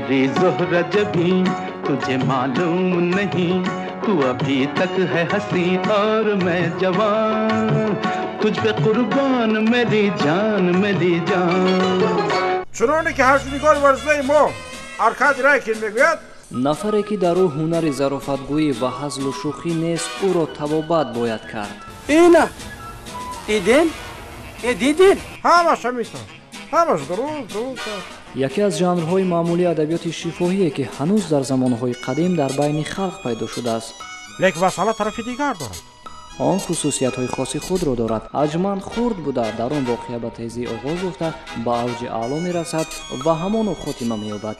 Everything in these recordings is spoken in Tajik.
मेरी ज़ोहरा जबी तुझे मालूम नहीं, तू अभी तक है हसी और मैं जवान, तुझ पे कुर्बान मेरी जान मेरी जान. Чуноне ки ҳаҷвнигори варзидаи мо Аркадий Райкин мегӯяд: нафаре ки дар ӯ ҳунари зарофатгӯӣ ва ҳазлу шӯхӣ нест, ӯро табобат бояд кард. Ина дидем, дидем, ҳамаш ҳамиста, ҳамаш дуруст дуруст аст. Яке аз жанрҳои маъмулии адабиёти шифоҳие, ки ҳанӯз дар замонҳои қадим дар байни халқ пайдо шудааст. Лекин масъала тарафи дигар дорад. Он хусусиятҳои хоси худро дорад. Ҳаҷман хурд буда, дар он воқеа ба тезӣ оғоз ёфта, ба авҷи аъло мерасад ва ҳамоно хотима меёбад.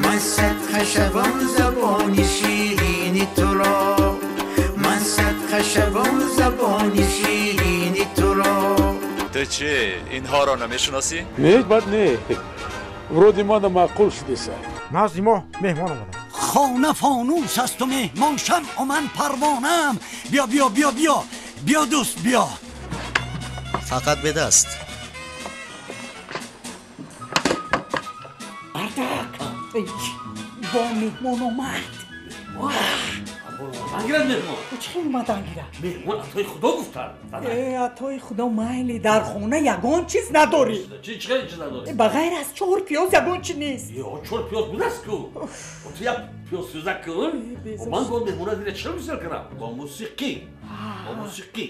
Ман садқа шавам забони ширини туро, ман садқа шавам забони ширини туро. Ту чӣ, инҳоро намешиносӣ? Не, бад не, вроде мана маъқул шудеса. Назди мо меҳмон омаданд. Хона фонус аст у меҳмон шамъу ман парвонаам. Биё, биё, биё, биё, биё, дӯст, биё. Фақат бе даст. Мардак бо меҳмон омад. Ангирад меҳмон. Чӣ омад ангирад? Меҳмон атои худо гуфтанд. Э, атои худо майли, дар хона ягон чиз надорӣ. Чӣ чиз надорӣ? Ба ғайр аз чор пиёз ягон чи нест. Ё чор пиёз будаст ку. Ту як пиёз сӯза кун. Ман бо меҳмона дила чӣ гусел кунам? Бо мусиқӣ. Бо мусиқӣ.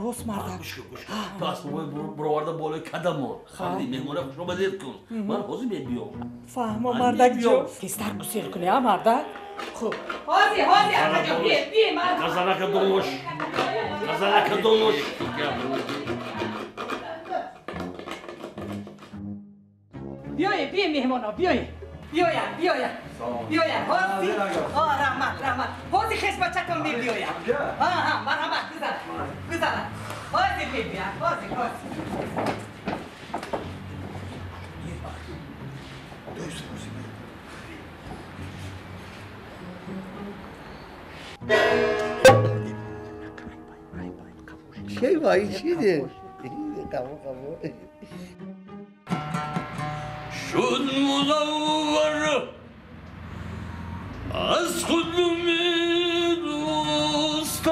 Рост, мардак. Гӯш кун, гӯш кун. Ту асбобҳои бароварда болои кадамон. Фаҳмидӣ? Меҳмона хушомадед кун. Ман ҳозир мебиём. Фаҳмо, мардак ҷон. Тезтар гусел кунӣ, а мардак? Хуб. Ҳозир, ҳозир, акаҷон, бие, бие, ман. Газанака донуш. Газанака донуш. Биёе, бие, меҳмоно, биёе. Биёяд, биёяд. Биёяд. Ҳозир. О, раҳмат, раҳмат. Ҳозир хешбачатон мебиёяд. Ҳа, ҳа, марҳамат, гузарад. Гузарад. Ҳозир мебиёяд. Ҳозир, ҳозир. Чӣ вай чиде? Қабул, қабул. Шуд мунаввар аз худ дӯстон,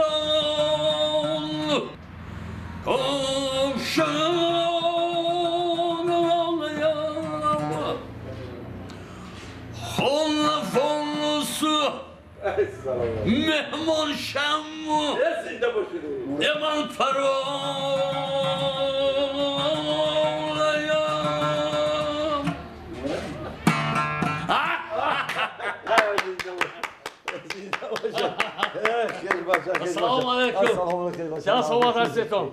кошон хона фонусу меҳмон шаму ман паролаям. Ассалому алайкум. Ча саломат ҳастетон?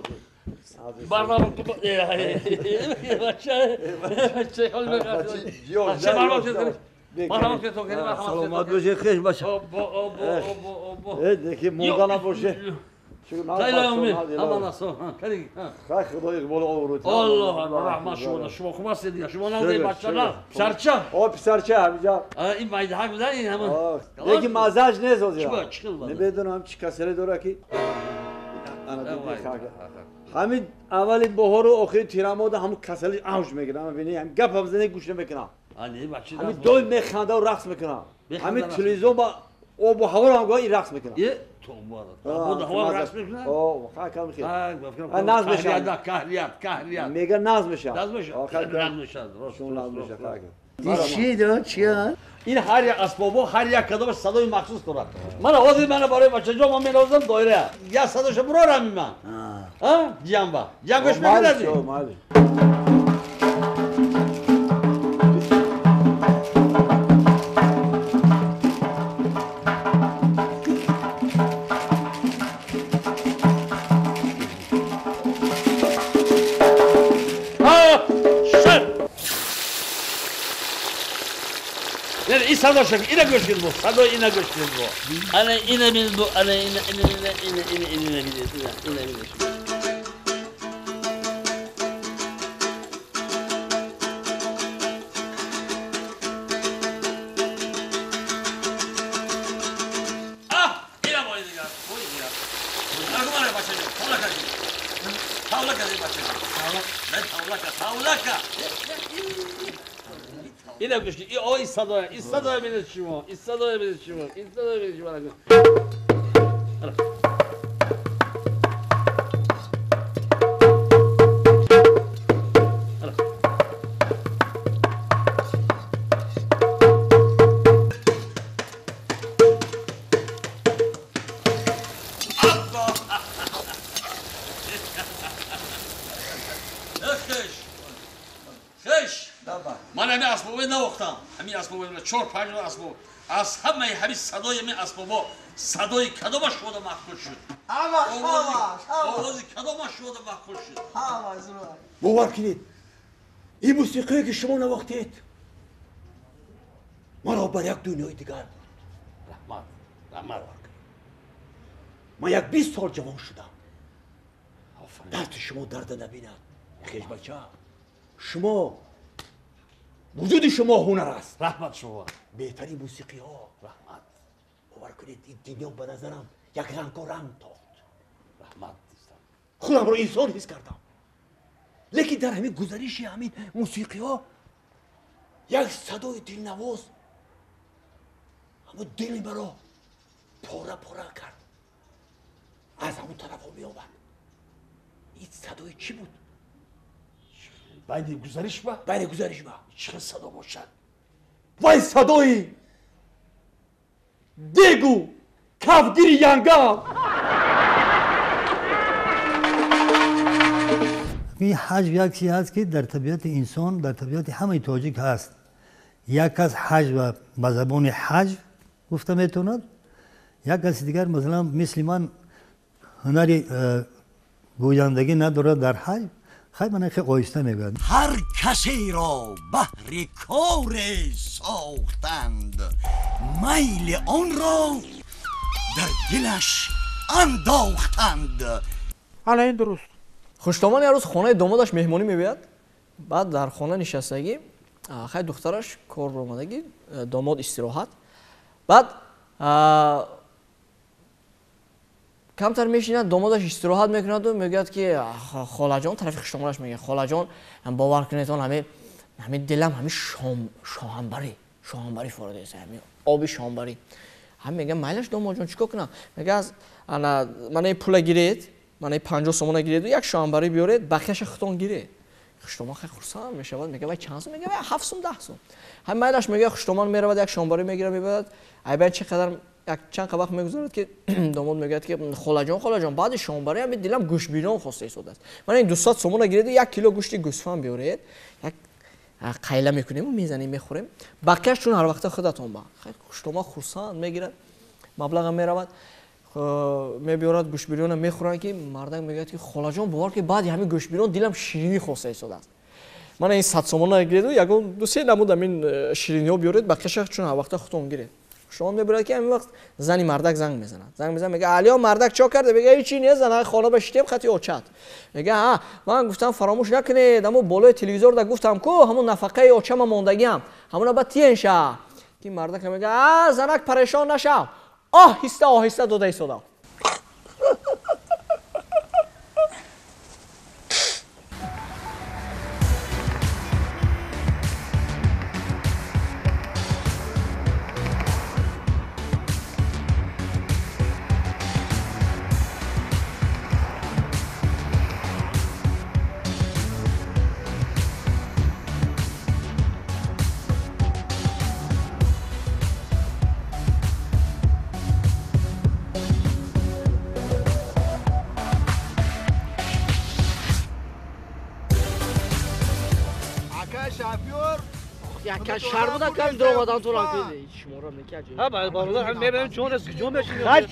Барнома саломат бошед, хеш баша. Деки монда набоше. Худо иқбол обрӯ. Аллоҳ раҳмат шумо, шумо хуб ҳастед дигар, шумо нағзед бача, писарча? О, писарча ҳамиҷа. Ин майдаҳак буда ин ҳамон. Лекин маззааш нест ҳозир. Чӣ хел? Намедонам чӣ касале дорад ки ҳамин аввали баҳору охири тирамоҳда ҳамун касали авҷ мегирад. Бини, ҳам гап ҳам зане гӯш намекунам. Ҳамин доим механдаву рақс мекунам. Ҳамин телевизион ба обу ҳаворо ҳам гоҳ ин рақс мекунам. Рақс мекунад? Нағз мешавад. Каҳрият, каҳрият. Мега нағз мешавад. Нағз мешавад. Нағз мешавад. Нағз мешавад. Чӣ чия? Ин ҳар як асбобҳо ҳар як кадомаш садои махсус дорад. Мана ҳозир мана барои бачаҷон ман менавозам доира. Як садоша бурорам ман. Ҷиянба. Ҷиян гӯш мекунадӣ? ин садоша ина гӯш кунед бо садои ина гӯш кунед бо ана ина бинед бо ана ина ина ина ина ина ина бинед ина ина бинед. Ина бои дигар, бои дигар. Агумара бачаҷон, тавлака тавлака бачаҷон. Тавлака, тавлака. Ина гӯш ки, ин садоя, ин садоя бинед шумо, ин садоя бинед шумо, ин садоя бинед шумо. Ҳамин асбобо 4-5 асбоб аз ҳамаи ҳамин садои ҳамин асбобо садои кадомаш шуда маъқул шуд? Овози кадомаш шуда маъқул шуд? Бовар кунед, ин мусиқие ки шумо навохтед маро бар як дунёи дигар бурд. Раҳмат, раҳмат. Ман як 20 сол ҷавон шудам. Дасти шумо дарда набинад. Хешбача, шумо вуҷуди шумо ҳунар аст. Раҳмат шумо. Беҳтарин мусиқиҳо. Раҳмат. Бовар кунед, ин дунё ба назарам як рангоранг тохт. Раҳмат. Худамро инсон ҳис кардам. Лекин дар ҳамин гузариши ҳамин мусиқиҳо як садои дилнавоз ҳамон дили маро пора пора кард. Аз ҳамон тарафҳо меомад. Ин садои чӣ буд? Байни гузариш ба? Байни гузариш ба. Чӣ садо бошад? Вай садои дегу кафгири янгам. Ин ҳаҷв як чиз ҳаст ки дар табиати инсон, дар табиати ҳамаи тоҷик ҳаст. Як кас ҳаҷв ба забони ҳаҷв гуфта метавонад, як каси дигар масалан мисли ман ҳунари гӯяндагӣ надорад дар ҳаҷв, хай ман хеле оҳиста мегӯяд. Ҳар касеро баҳри коре сохтанд, майли онро дар дилаш андохтанд. Ала ин дуруст. Хуштомон як рӯз хонаи домодаш меҳмонӣ мебиёяд. Баъд дар хона нишастагӣ, хай духтараш кор омадагӣ, домод истироҳат. Баъд камтар мешинад, домодаш истироҳат мекунаду мегӯяд ки холаҷон, тарафи хуштомонаш мегӯяд, холаҷон, бовар кунед, он ҳамин дилам ҳамин шоҳамбарӣ форидааст, ҳамин оби шоҳамбарӣ. Ҳам мегӯяд, майлаш домодҷон, чӣ кор кунам? Мегӯяд, аз мана ин пула гиред, мана ин 50 сомона гиреду як шоҳамбарӣ биёред, бақияша худтон гиред. Хуштомон хеле хурсанд мешавад, мегӯяд, вай чанд сум? Мегӯяд, вай 7 сум, 10 сум. Ҳам майлаш мегӯяд, хуштомон меравад, як шоҳамбарӣ мегирад, мебарад. Айбан чӣ қадар як чанд вақт мегузарад ки домод мегӯяд ки холаҷон, холаҷон, баъди шоҳамбарӣ ҳам дилам гӯштбирён хоста истодааст. Мана ин 200 сомона гиреду 1 кило гӯшти гӯсфанд биёред, як қайла мекунему мезанем, мехӯрем. Бақияш чун ҳар вақта худатон ба. Хуштомон хурсанд мегирад, маблаға меравад, мебиёрад, гӯштбирёна мехӯранд ки мардак мегӯяд ки холаҷон, бовар ки баъди ҳамин гӯштбирён дилам ширинӣ хоста истодааст. Мана ин 100 сомона гиреду ягон 2-3 намуд ҳамин шириниҳо биёред, бақияша чун ҳар вақта худтон гиред. Шумо мебурад ки ҳамин вақт зани мардак занг мезанад. Занг мезанад, мегӯяд, алиё мардак чо карда? Мегӯяд, ҳечи не, зана хона ба шитем хати очат. Мегӯяд, ҳа, ман гуфтам фаромӯш накунед, аммо болои телевизор да гуфтам ку ҳамон нафақаи очама мондагиам, ҳамона ба тиен ша. Ки мардак мегӯяд, а занак парешон нашав, оҳиста оҳиста дода истодам.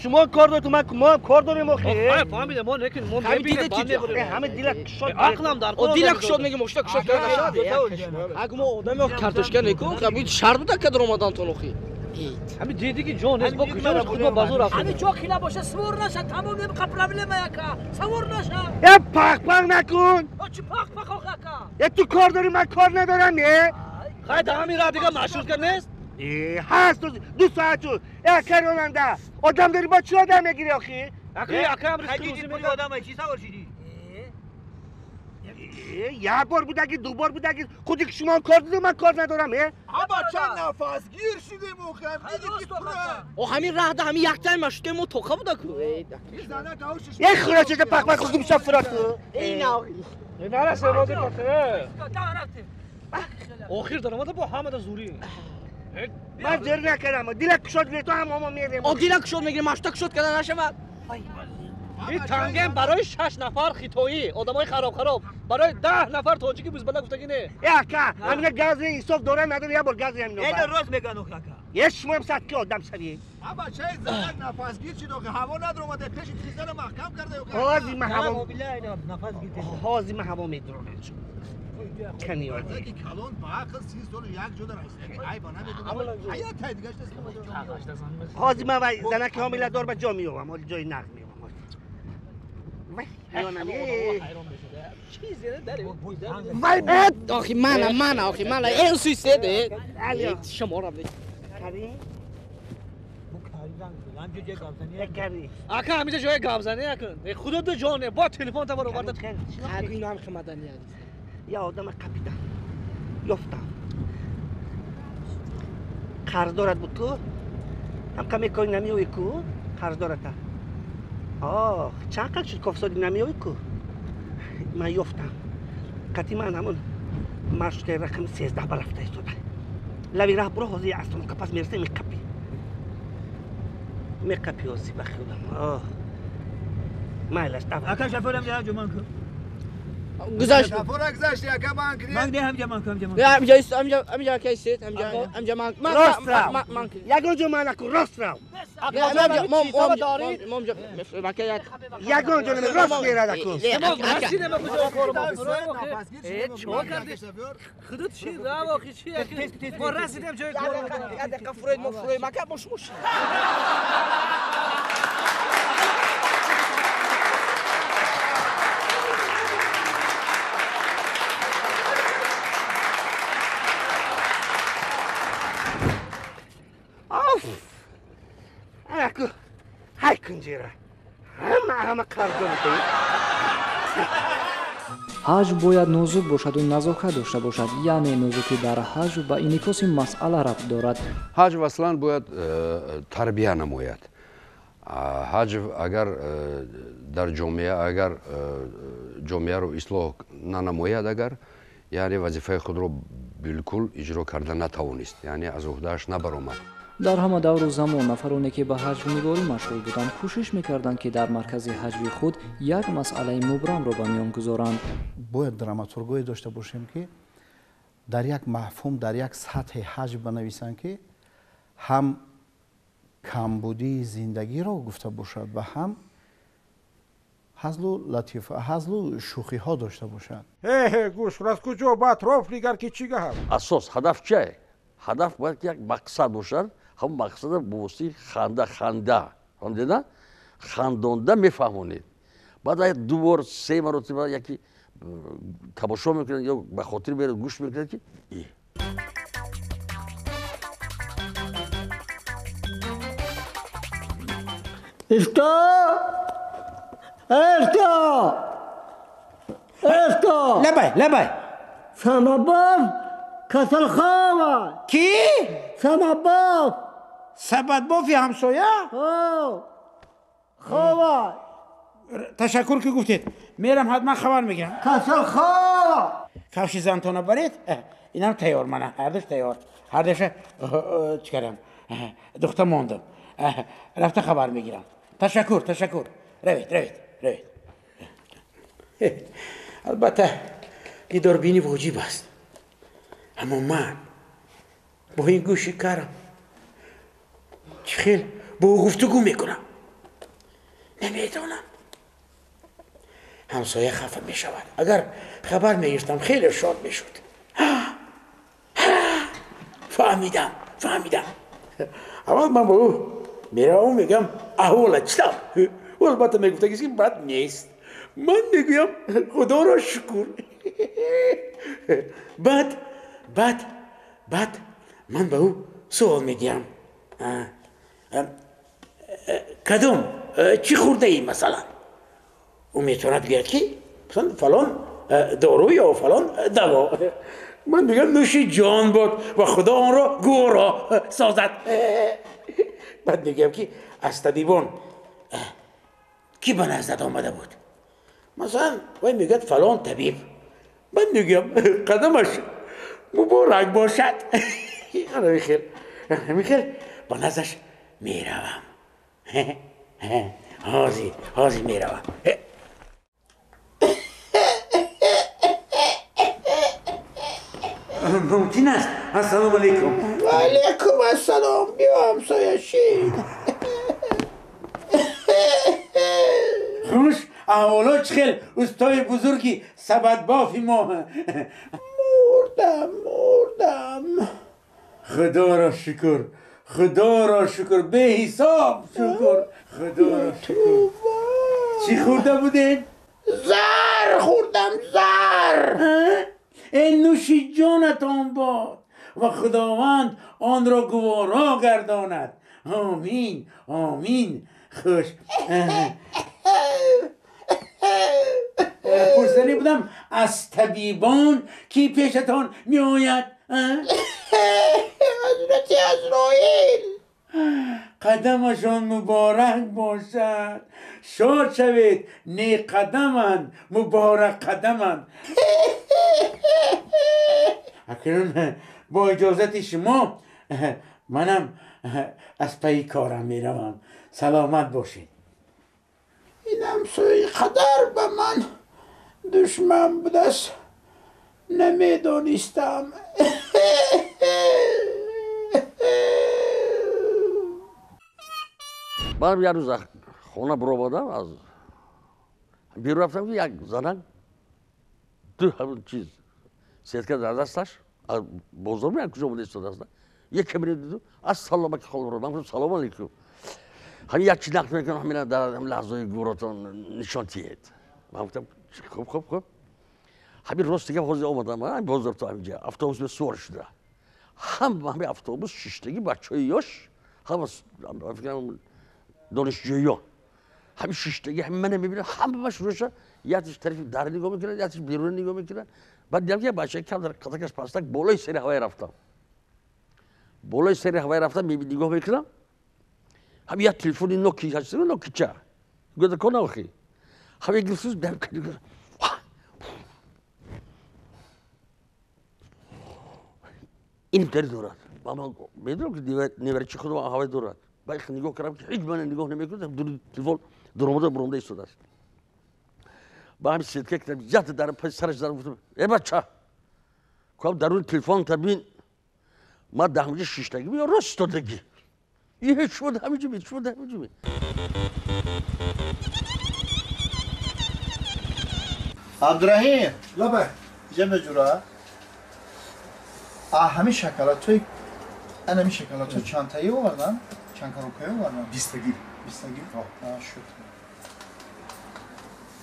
شما کار دارید، ما کار داریم آخه. فهمیدم ما نکن ما میبینیم همه دیل کشاد، عقلم در کار دیل کشاد میگه مشتا کشاد اگه ما آدم کارتوشکا نکن همین شرط بوده که در اومدن تو نخی همین دیدی که جان نیست با کجا خود ما بازور رفت. همین چو خیلا باشه سوار نشه تمام نمیخواد پرابلم یکا سوار نشه. یه پاک پاک نکن. چی پاک پاک آخه؟ یه تو کار داری من کار ندارم. نه خیلی همین راه دیگه مشهور که نیست. هست 2 ساعت شد. اکر راننده آدم داری با چی آدم میگیری آخی؟ اکی اکی هم ریسک روزی میگیری آدم چی سوار شدی؟ Як бор будаги, ду бор будаги, худи ки шумо кор дидем, ман кор надорам, э? Бача нафасгир шудем, охир диди ки пура. О ҳамин раҳда ҳамин яктаи машутаи мо тоқа буда ку. Э хура чеда пахмак худум шафра ку. Эй нав. Нарасе роди пахе. Охир даромада бо ҳамада зурӣ. Ман зер накардам. Дила кушод гирифт, то ҳам мо мерем. О дила кушод мегирем, машута кушод карда нашавад. Ин тангем барои 6 нафар хитоӣ, одамои хароб-хароб, барои 10 нафар тоҷики бузбала гуфтагӣ не. Э ака, ҳамина гази инсоф дора надора, як бор гази ҳамино. Эна рост меган ох ака. Е шумоам садки одам шавӣ. Бачаи занак нафасгир шид охи, ҳаво надромада, пеши тризана маҳкам карда ё. Ҳози ман ҳаво. Ҳози ман ҳаво медронам. Ки калон ба ақл 30 сол як ҷода раисаги айба намедонам. Ҳаят тай дигаш нест. Ҳози ман вай занаки ҳомиладор ба ҷо меёвам, ҳоли ҷои нағз меёвам. Вай охи мана, мана, охи мана, эн суиседе. Шуморо Карим? Ака ҳамиҷа ҷои гапзанӣ накун. Худо ду ҷоне, бо телефон та бароварда. Аку ино ҳам химаданӣ аст. Я одама қапидам. Ёфтам. Қарздорат буд ку? Ҳам каме кори намеоӣ ку? Қарздората. Ох, чанд қад шуд кофсоди намеоӣ ку? Ман ёфтам. Қати ман ҳамон маршрутаи рақами 13 ба рафта истода. Лави раҳ буро, ҳозир остановка пас мерасем, меқапӣ. Меқапӣ ҳозир ба хиёлам. Оҳ. Майлаш, давай. Ака шофёрам ҷа ҷуман ку. Гузашт. Шофёра гузашти, ака ман кунед. Ман ҳам ҷа ман кун, ҳам ҷа ман. Ҳамҷа ист, ҳамҷа, ҳамҷа ака истед, ҳамҷа, ҳамҷа ман. Рост рав. Ягон ҷо ман накун, рост рав. Ягон ҷо наме, рост мерад акун. Чо кардӣ? Худо чӣ рав охи чӣ аки? Мо расидем ҷои кор. Як дақиқа фуроед, мо фуроем, ака мо шумо. Аку ҳай кунҷира. Ҳама ҳама қарздор мекунӣ. Ҳаҷв бояд нозук бошаду назокат дошта бошад, яъне нозукӣ дар ҳаҷв ба инъикоси масъала рабт дорад. Ҳаҷв аслан бояд тарбия намояд. Ҳаҷв агар дар ҷомеа, агар ҷомеаро ислоҳ нанамояд, агар яъне вазифаи худро билкул иҷро карда натавонист, яъне аз уҳдааш набаромад. Дар ҳама давру замон нафароне ки ба ҳаҷвнигорӣ машғул буданд, кӯшиш мекарданд, ки дар маркази ҳаҷви худ як масъалаи мубрамро ба миён гузоранд. Бояд драматургое дошта бошем, ки дар як мафҳум, дар як сатҳи ҳаҷв банависанд, ки ҳам камбудии зиндагиро гуфта бошад ва ҳам ҳазлу латифа, ҳазлу шӯхиҳо дошта бошад. Ҳе, гӯш кун, аз куҷо ба атроф нигар, ки чӣ гаҳад? Асос ҳадаф чие? Ҳадаф бояд ки як мақсад бошад, ҳамон мақсада бо воситаи ханда, ханда, фаҳмидед? Хандонда мефаҳмонед. Баъд як ду бор, се маротиба яке тамошо мекунад ё ба хотир мерад, гӯш мекунад, ки Ифто! Ифто! Ифто! Лабай, лабай. Самабов касалхова. Ки? Самабов. Сабадбофи ҳамсоя? Хова. Ташаккур ки гуфтед. Мерам ҳатман хабар мегирам. Касалхова. Кавши зантона баред? Инам тайёр мана, ҳардуш тайёр. Ҳардуша чӣ кардам? Духта мондам. Рафта хабар мегирам. Ташаккур, ташаккур. Равед, равед, равед. Албатта дидорбинӣ воҷиб аст. Аммо ман бо ин гӯши карам чӣ хел бо ӯ гуфтугӯ мекунам? Намедонам. Ҳамсоя хафа мешавад. Агар хабар мегирифтам хеле шод мешуд. Фаҳмидам, фаҳмидам. Аввал ман бо ӯ меравам, мегӯям аҳволат чӣ тавр? Ӯ албатта мегуфтагист, ки бад нест. Ман мегӯям худоро шукр. Баъд баъд баъд ман ба ӯ суол медиҳам. Кадом чӣ хӯрдаӣ масалан? Ӯ метавонад гӯяд, ки масалан фалон дору ё фалон даво. Ман мегӯям нӯши ҷон буд ва худо онро гӯро созад. Баъд мегӯям ки аз табибон кӣ ба наздат омада буд? Масалан вай мегӯяд фалон табиб. Ман мегӯям қадамаш муборак бошад. Ҳамин хел ба наздаш меравам. Ҳозир ҳозир меравам. Мумкин аст? Ассалому алайкум. Ва алайкум ассалом. Биё ҳамсоя, шин. Хуш аҳволот чӣ хел, устои бузурги сабадбофи мо? Мурдам, мурдам. Худоро шукр, худоро шукр, беҳисоб шукр, худоро шукр. Чӣ хӯрда будед? Зар хӯрдам, зар. Эй нӯши ҷонатон бод ва худованд онро гуворо гардонад. Омин, омин. Хуш пурсанӣ будам, аз табибон кӣ пешатон меояд? Ҳазрати Азроил. Қадамашон муборак бошад. Шод шавед, неқадаманд, муборак қадаманд. Акнун бо иҷозати шумо манам аз пайи корам меравам. Саломат бошед. Ин ҳамсояи қадар ба ман душман будааст, намедонистам. Баъд як рӯз хона биромадам, аз берун рафтам, ки як занак ду ҳамин чиз сетка дар дасташ аз бозор меяд, куҷо буда истодааст. Як камере диду, ассалом аки холбро. Ман гуфтам салом алейкум. Ҳамин як чи нақл мекунам, ҳамина дар лаҳзаи гӯротон нишон тиҳед. Ман гуфтам хуб, хуб, хуб. Ҳамин рост дига ҳозир омадам ҳамин бозор то ҳаминҷа автобус сувор шуда. Ҳама ҳамин автобус шиштагӣ бачаҳои ёш, ҳама фикрам донишҷӯён, ҳамин шиштагӣ, ҳамин мана мебинам, ҳамааш рӯша якиш тарафи дар нигоҳ мекунад, якиш берун нигоҳ мекунад. Баъд дидам ки як бачаи кам дар қатакаш пастак болои сари ҳавай рафтам. Болои сари ҳавай рафтам, нигоҳ мекунам, ҳамин як телефони Ноки ҳаст, Нокича гӯда кона охи. Ҳамин гирифтус ин дари дорад. Ман медонам ки неварачи худо ҳавай дорад. Баъд нигоҳ кардам ки ҳеҷ мана нигоҳ намекунад, телефон дуромада буромада истодааст. Ба ҳамин сетка кардам, якта дар паси сараш задам, гуфтам: э бача, куам даруни телефонта бин, ман дар ҳаминҷа шиштагӣ ё рост истодагӣ? Е шуд ҳаминҷо ми, шуд ҳаминҷо ми. Абдураҳим, лабай, иҷа меҷура. А ҳамин шоколадҳои, ан ҳамин шоколадҳо чандтаи овардан? Чанд коробкаи овардан? Бистагӣ. Бистагӣ? Шуд.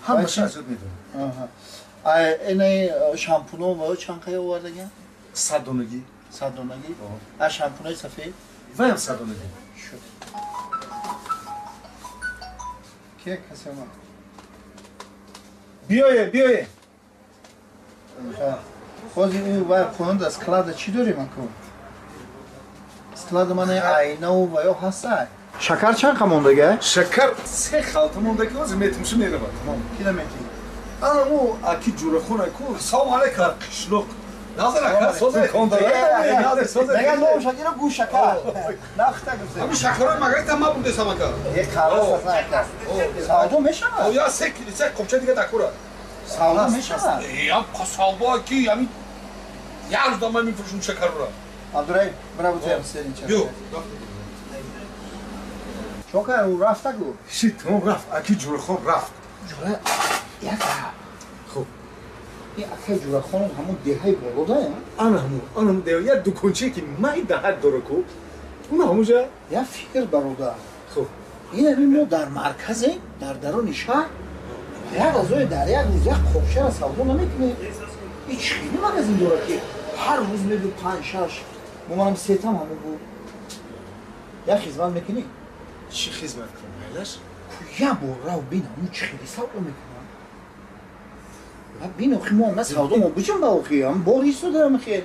Ҳамаша аз ёд медонам. Инаи шампуно ва чанд қая овардаган? 100 донагӣ. 100 донагӣ? А шампунои сафед? Ваям 100 донагӣ. Шуд. Кия касе омад? Биёе, биёе. Ҳозир ӯ вай қонун да склада чӣ дорем аку? Склада мана айнаву ва ё ҳастай? Шакар чанд қа мондага? Шакар се халта мондаги, ҳозир метимшу меравад. Тамом. Кида метим? Ана ӯ аки ҷурахон аку. Салом алейкум, қишлоқ. Назар ака, соза кондара. Назар соза. Мега ном шакира гӯ шакар. Нахта гуфте. Ҳамин шакарҳои магарита ма бурдесам ака. Е қарос аст ака. Савдо мешавад? Я се қопча дига дакура. Савдо мешавад? Я савдо ки ҳамин як рӯз дама мефурӯшум шакарро. Абдураҳим, бира бутаям серинча. Ё. Чо кар ӯ рафта гу? Ши тамом рафт, аки ҷурахон рафт. Ҷура як хуб. Ин акаи ҷурахонам ҳамон деҳаи боло дая? Ана ҳамон, ана ҳамон деҳа, як дукончае ки майда ҳад дора ку. Уна ҳамонҷа. Як фикр, бародар. Хуб. Ин ҳамин мо дар марказем, дар даруни шаҳр, як азои дар як рӯз як қопчаро савдо намекунем. Ин чӣ хеле магазин дорад ки ҳар рӯз мебуд панҷ шаш, мо манам сетам ҳамон буд. Як хизмат мекунӣ? Чӣ хизмат кунам, майлаш? Ку як бор рав бин ҳамон чӣ хеле савдо мекунам. Бин охи мо на савдо мо биҷам ба охи, ам бор истодаам хел.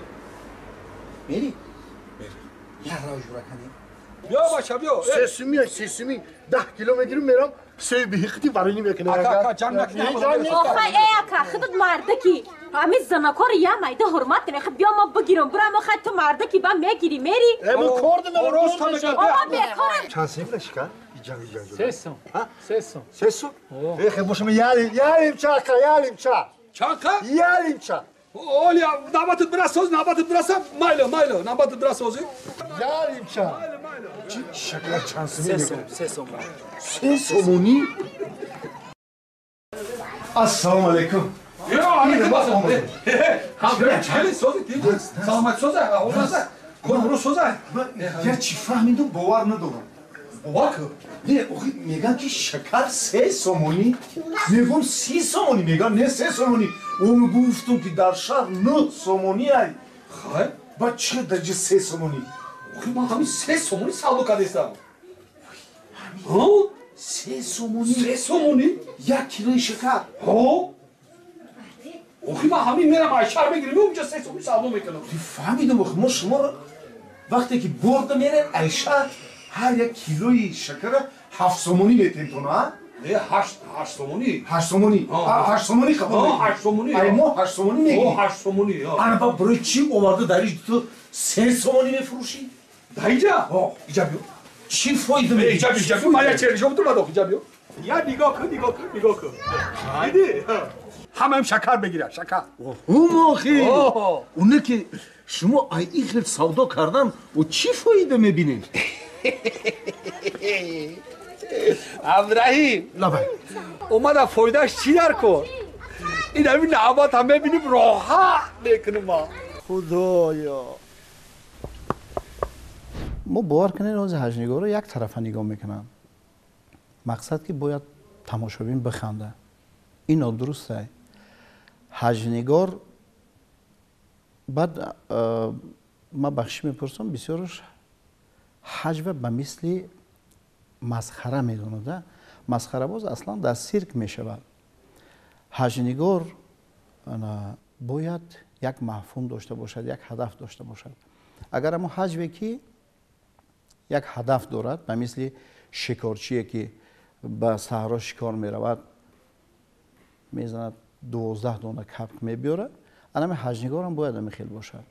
Мери? Як рав ҷура канем. Биё бача биё. Сесуми, сесуми 10 кило мегирим мерам се биҳиқти варени мекунем. Ака ака ҷанг накунӣ. Охай э ака худат мардаки. Ҳамин занакор я майда ҳурмат кунӣ. Хуб биё мо бигирам. Бурам охай ту мардаки ба мегирӣ мери. Э мо кор димам рост мегам. Ама бекорам. Чанд сим шикар? Иҷан иҷан. Сесум. Сесум. Сесум? Э хе бошам ялим, ялим чака, ялим ча. Чака? Ялим ча. Оля, навбатат бирасоз, навбатат бирасам. Майло, майло, навбатат бирасози. Ялим ча. Шакар чанд сум? Сесум, сесум. Се сомонӣ? Ассалому алайкум. Yo, алейкум ассалом. Ҳам сози ти. Саломат соза, ҳоза. Кор соза. Я чӣ фаҳмидум, бовар надорам. Бовар кун. Не, охи меган ки шакар 3 сомонӣ, мегум 30 сомонӣ, меган не 3 сомонӣ. Ӯ гуфтум ки дар шаҳр 9 сомонӣ ай. Хай? Ба чӣ дарҷа 3 сомонӣ? Охи ман ҳамин 3 сомонӣ савдо кардастам. Ҳа? 3 сомонӣ? 3 сомонӣ? 1 килои шакар. Ҳо? Охи ман ҳамин мерам ай шаҳр мегирим, онҷа 3 сомонӣ савдо мекунам. Фаҳмидум, охи мо шуморо вақте ки борда мерем ай шаҳр ҳар як килои шакара 7 сомонӣ метем тон, а? Не, 8 сомонӣ. 8 сомонӣ. 8 сомонӣ қабул. 8 сомонӣ. Ай мо 8 сомонӣ мегирем. 8 сомонӣ. Ана ба барои чӣ оварда дар ин ту 3 сомонӣ мефурӯшӣ? Дар инҷа? Инҷа биё. Чӣ фоида мегирӣ? Инҷа биё, инҷа биё. Ман як чернишо бутум бадох, инҷа биё. Я нигоҳ кун, нигоҳ кун, нигоҳ кун. Дидӣ? Ҳамаам шакар мегирад, шакар. Ҳум охи. Оне ки шумо ай ин хел савдо кардан, о чӣ фоида мебинед? Абдураҳим. Лабай. Омада фоидааш чӣ дар кор? Ин ҳамин навбат ҳам мебинем роҳат мекунем мо. Худоё. Мо бовар кунед, ҳозир ҳаҷнигорро як тарафа нигоҳ мекунанд. Мақсад ки бояд тамошобин биханда. Ин нодуруст аст. Ҳаҷнигор баъд ман бахшиш мепурсам, бисёраш ҳаҷва ба мисли масхара медонад. Масхарабоз аслан дар сирк мешавад. Ҳаҷнигор бояд як мафҳум дошта бошад, як ҳадаф дошта бошад. Агар амо ҳаҷве ки як ҳадаф дорад, ба мисли шикорчие ки ба саҳро шикор меравад, мезанад 12 дона капк мебиёрад, анами ҳаҷнигорам бояд ами хел бошад.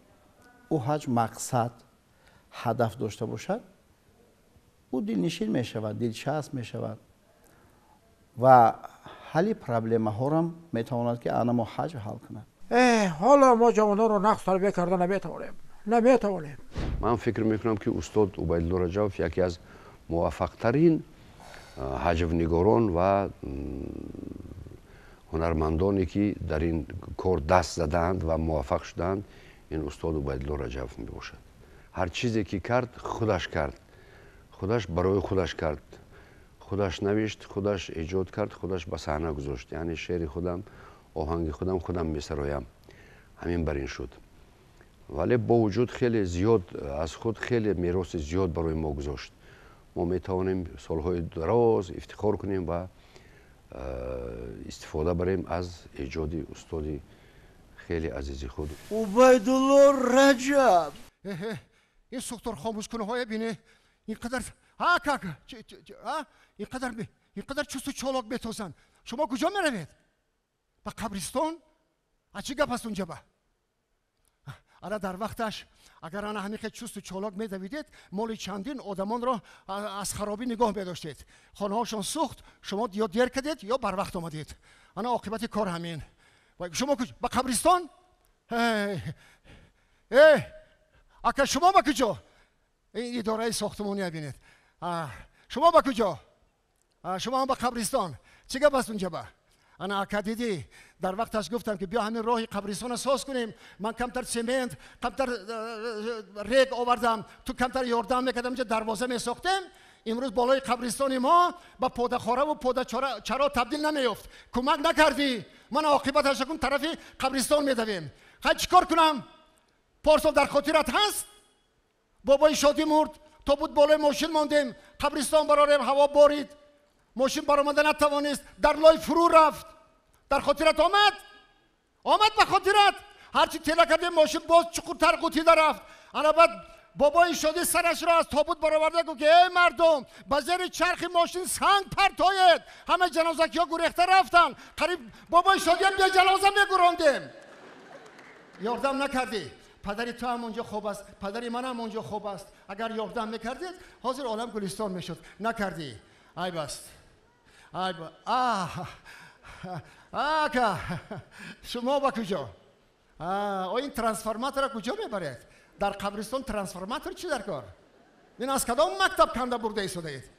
Ӯ ҳаҷ мақсад, ҳадаф дошта бошад, ӯ дилнишин мешавад, дилчасп мешавад ва ҳалли проблемаҳорам метавонад ки анамо ҳаҷ ҳал кунад. Ҳоло мо ҷавононро нақс тарбия карда наметавонем. Наметавонем. Ман фикр мекунам ки устод Убайдулло Раҷабов яке аз муваффақтарин ҳаҷвнигорон ва ҳунармандоне ки дар ин кор даст задаанд ва муваффақ шудаанд, ин устод Убайдулло Раҷабов мебошад. Ҳар чизе ки кард, худаш кард. Худаш барои худаш кард. Худаш навишт, худаш эҷод кард, худаш ба саҳна гузошт. Яъне шеъри худам, оҳанги худам, худам месароям. Ҳамин бар ин шуд. Вале бо вуҷуд хеле зиёд аз худ хеле мероси зиёд барои мо гузошт. Мо метавонем солҳои дароз ифтихор кунем ва истифода барем аз эҷоди устоди хеле азизи худ. Убайдулло Раҷаб. Ин сухтор хомӯшкунаҳое бине, ин қадар ҳа как ин қадар чусту чолок метозанд. Шумо куҷо меравед? Ба қабристон? А чӣ гап аст унҷаба? Ана дар вақташ агар ана ҳамин хел чусту чолок медавидед, моли чандин одамонро аз харобӣ нигоҳ медоштед. Хонаҳошон сӯхт, шумо ё дер кардед, ё барвақт омадед. Ана оқибати кор ҳамин. Шумо ба қабристон? Э ака шумо ба куҷо? Ин идораи сохтмония бинед. Шумо ба куҷо? Шумо ҳам ба қабристон. Чӣ гап аст унҷаба? Ана ака дидӣ, дар вақташ гуфтам ки биё ҳамин роҳи қабристонро соз кунем. Ман камтар семент, камтар рег овардам, ту камтар ёрдам мекардам, инҷа дарвоза месохтем. Имрӯз болои қабристони мо ба подахораву подачаро табдил намеёфт. Кӯмак накардӣ. Ман оқибаташ кун тарафи қабристон медавем. Хай чӣ кор кунам? Порсол дар хотират ҳаст? Бобои шодӣ мурд, то буд болои мошин мондем, қабристон барорем, ҳаво борид, мошин баромада натавонист, дар лой фурӯ рафт. Дар хотират омад? Омад ба хотират? Ҳарчи тела кардем, мошин боз чуқуртар қутида рафт. Ана баъд бобои Шодӣ сарашро аз тобут бароварда гуфт, ки эй мардум, ба зери чархи мошин санг партоед. Ҳама ҷанозакиҳо гурехта рафтанд. Қариб бобои Шодиам бе ҷаноза мегурондем. Ёрдам накардӣ. Падари ту ҳам онҷо хоб аст, падари ман ҳам онҷо хоб аст. Агар ёрдам мекардед, ҳозир олам гулистон мешуд. Накардӣ. Айб аст. Айб. Ака, шумо ба куҷо? Ин трансформатора куҷо мебаред? Дар қабристон трансформатор чӣ дар кор? Ин аз кадом мактаб канда бурда истодаед?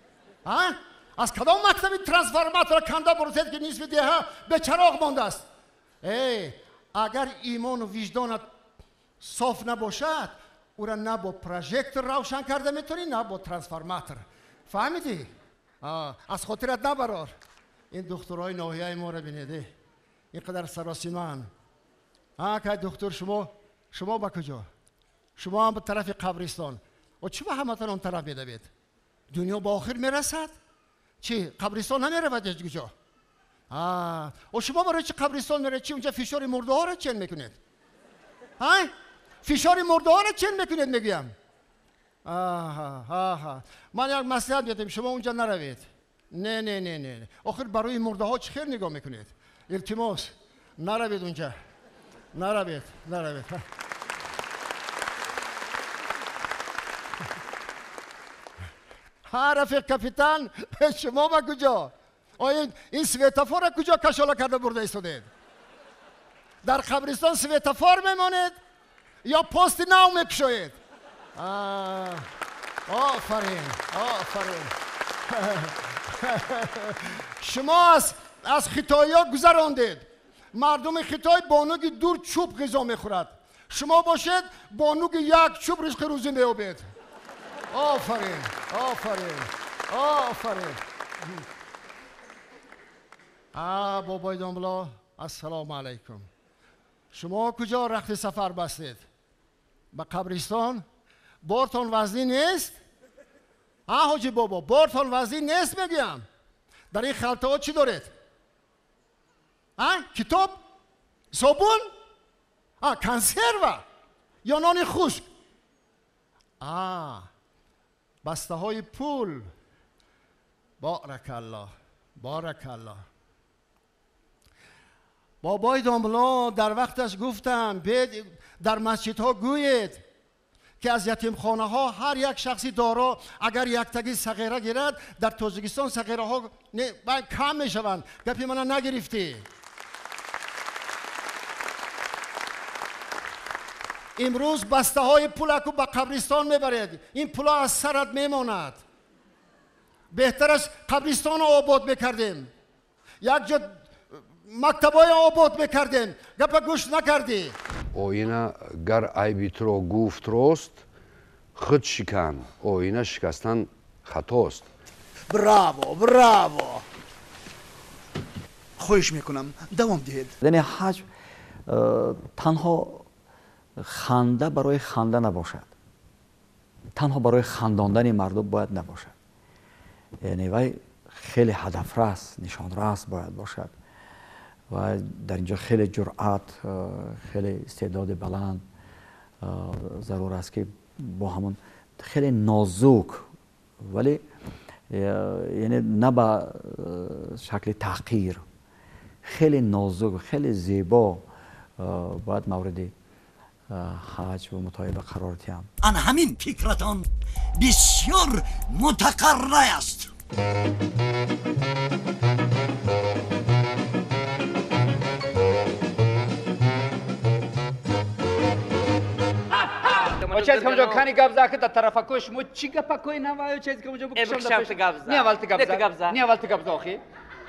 Аз кадом мактаби трансформатора канда бурдед, ки нисфи деҳа бечароғ мондааст? Эй, агар имону виҷдонат соф набошад, ӯра на бо прожектор равшан карда метавонӣ, на бо трансформатор. Фаҳмидӣ? Аз хотират набарор. Ин духтурҳои ноҳияи моро бинед, ин қадар саросимаанд. Кай духтур, шумо ба куҷо? Шумо ҳам ба тарафи қабристон. Чӣ ба ҳаматон он тараф медавед? Дунё ба охир мерасад? Чӣ, қабристон намеравад ҳеҷ куҷо? Шумо барои чӣ қабристон меравед? Чӣ унҷа фишори мурдаҳоро чен мекунед? Фишори мурдаҳоро чен мекунед, мегӯям. Ман як маслиҳат медиҳам, шумо унҷа наравед. Не, не, не, не. Охир барои мурдаҳо чӣ хел нигоҳ мекунед? Илтимос, наравед унҷа. Наравед, наравед. Ҳа, рафиқ капитан, шумо ба куҷо? Ин светофорро куҷо кашола карда бурда истодед? Дар қабристон светофор мемонед ё пости нав мекушоед? Офарин, офарин. Шумо аз хитоиҳо гузарондед. Мардуми Хитой бо нуги дур чӯб ғизо мехӯрад. Шумо бошед бо нуги як чӯб ризқи рӯзӣ меёбед. Офарин, офарин, офарин. Бобои Домло, ассалому алайкум. Шумо куҷо рахти сафар бастед? Ба қабристон? Бортон вазнин нест? Ҳоҷи бобо, бортон вазнин нест мегӯям. Дар ин халтаҳо чӣ доред? Китоб? Собун? Консерва? Ё нони хушк? Бастаҳои пул. Боракаллоҳ, боракаллоҳ. Бобои Домло, дар вақташ гуфтам, дар масҷидҳо гӯед, ки аз ятимхонаҳо ҳар як шахси доро агар яктаги сағира гирад, дар Тоҷикистон сағираҳо кам мешаванд. Гапи мана нагирифтӣ. Имрӯз бастаҳои пулаку ба қабристон мебаред. Ин пула аз сарат мемонад. Беҳтараш қабристонро обод мекардем, як ҷо мактабҳоро обод мекардем. Гапа гӯш накардӣ. Оина гар айби туро гуфт рост, худ шикан, оина шикастан хатост. Браво, браво! Хоҳиш мекунам, давом диҳед. Яъне ҳаҷв танҳо ханда барои ханда набошад, танҳо барои хандондани мардум бояд набошад. Яъне вай хеле ҳадафрас, нишонрас бояд бошад ва дар инҷо хеле ҷуръат, хеле истеъдоди баланд зарур аст, ки бо ҳамон хеле нозук, вале яъне на ба шакли таҳқир, хеле нозук, хеле зебо бояд мавриди ҳаҷв ва мутоиба қарор диҳам. Ан ҳамин фикратон бисёр мутақаррар аст. Очез камҷо кани гап за, дар тарафакои шумо чӣ гапакои наваю чез камҷо букшам да пеш. Не аввал ти гап за. Не аввал ти гап за охи.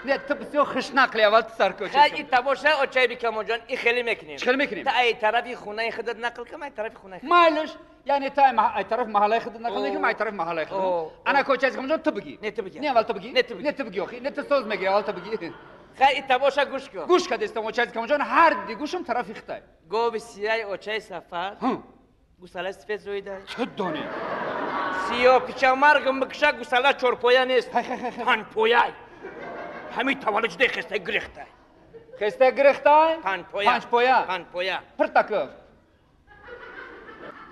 Не, ту бисёр хушнақли аввал ту сар кӯ. Хай, и тамоша очай бикамонҷон, и хеле мекунем. Чӣ хеле мекунем? Та ай тарафи хонаи худат нақл кун, ай тарафи хонаи худат. Майлаш, яъне та ай тарафи маҳаллаи худат нақл мекунем, ай тарафи маҳаллаи худат. Ана ко чез камҷон ту бигӣ. Не ту бигӣ. Не аввал ту бигӣ. Не ту бигӣ. Не ту бигӣ охи. Не ту соз мегирӣ, аввал ту бигӣ. Хай, и тамоша гӯш кун. Гӯш кардестам очай камонҷон, ҳар ди гӯшам тарафи хитай. Гови сияи очай Сафар. Гусала сифет зоида. Чӣ донӣ? Сиё пичамаргам бикша гусала чорпоя нест. Панҷпояй. Ҳамин таваллуд шудаи хестай гирехтай. Хеста гирифтай? Панҷпоя. Панҷпоя. Панҷпоя. Пиртаков.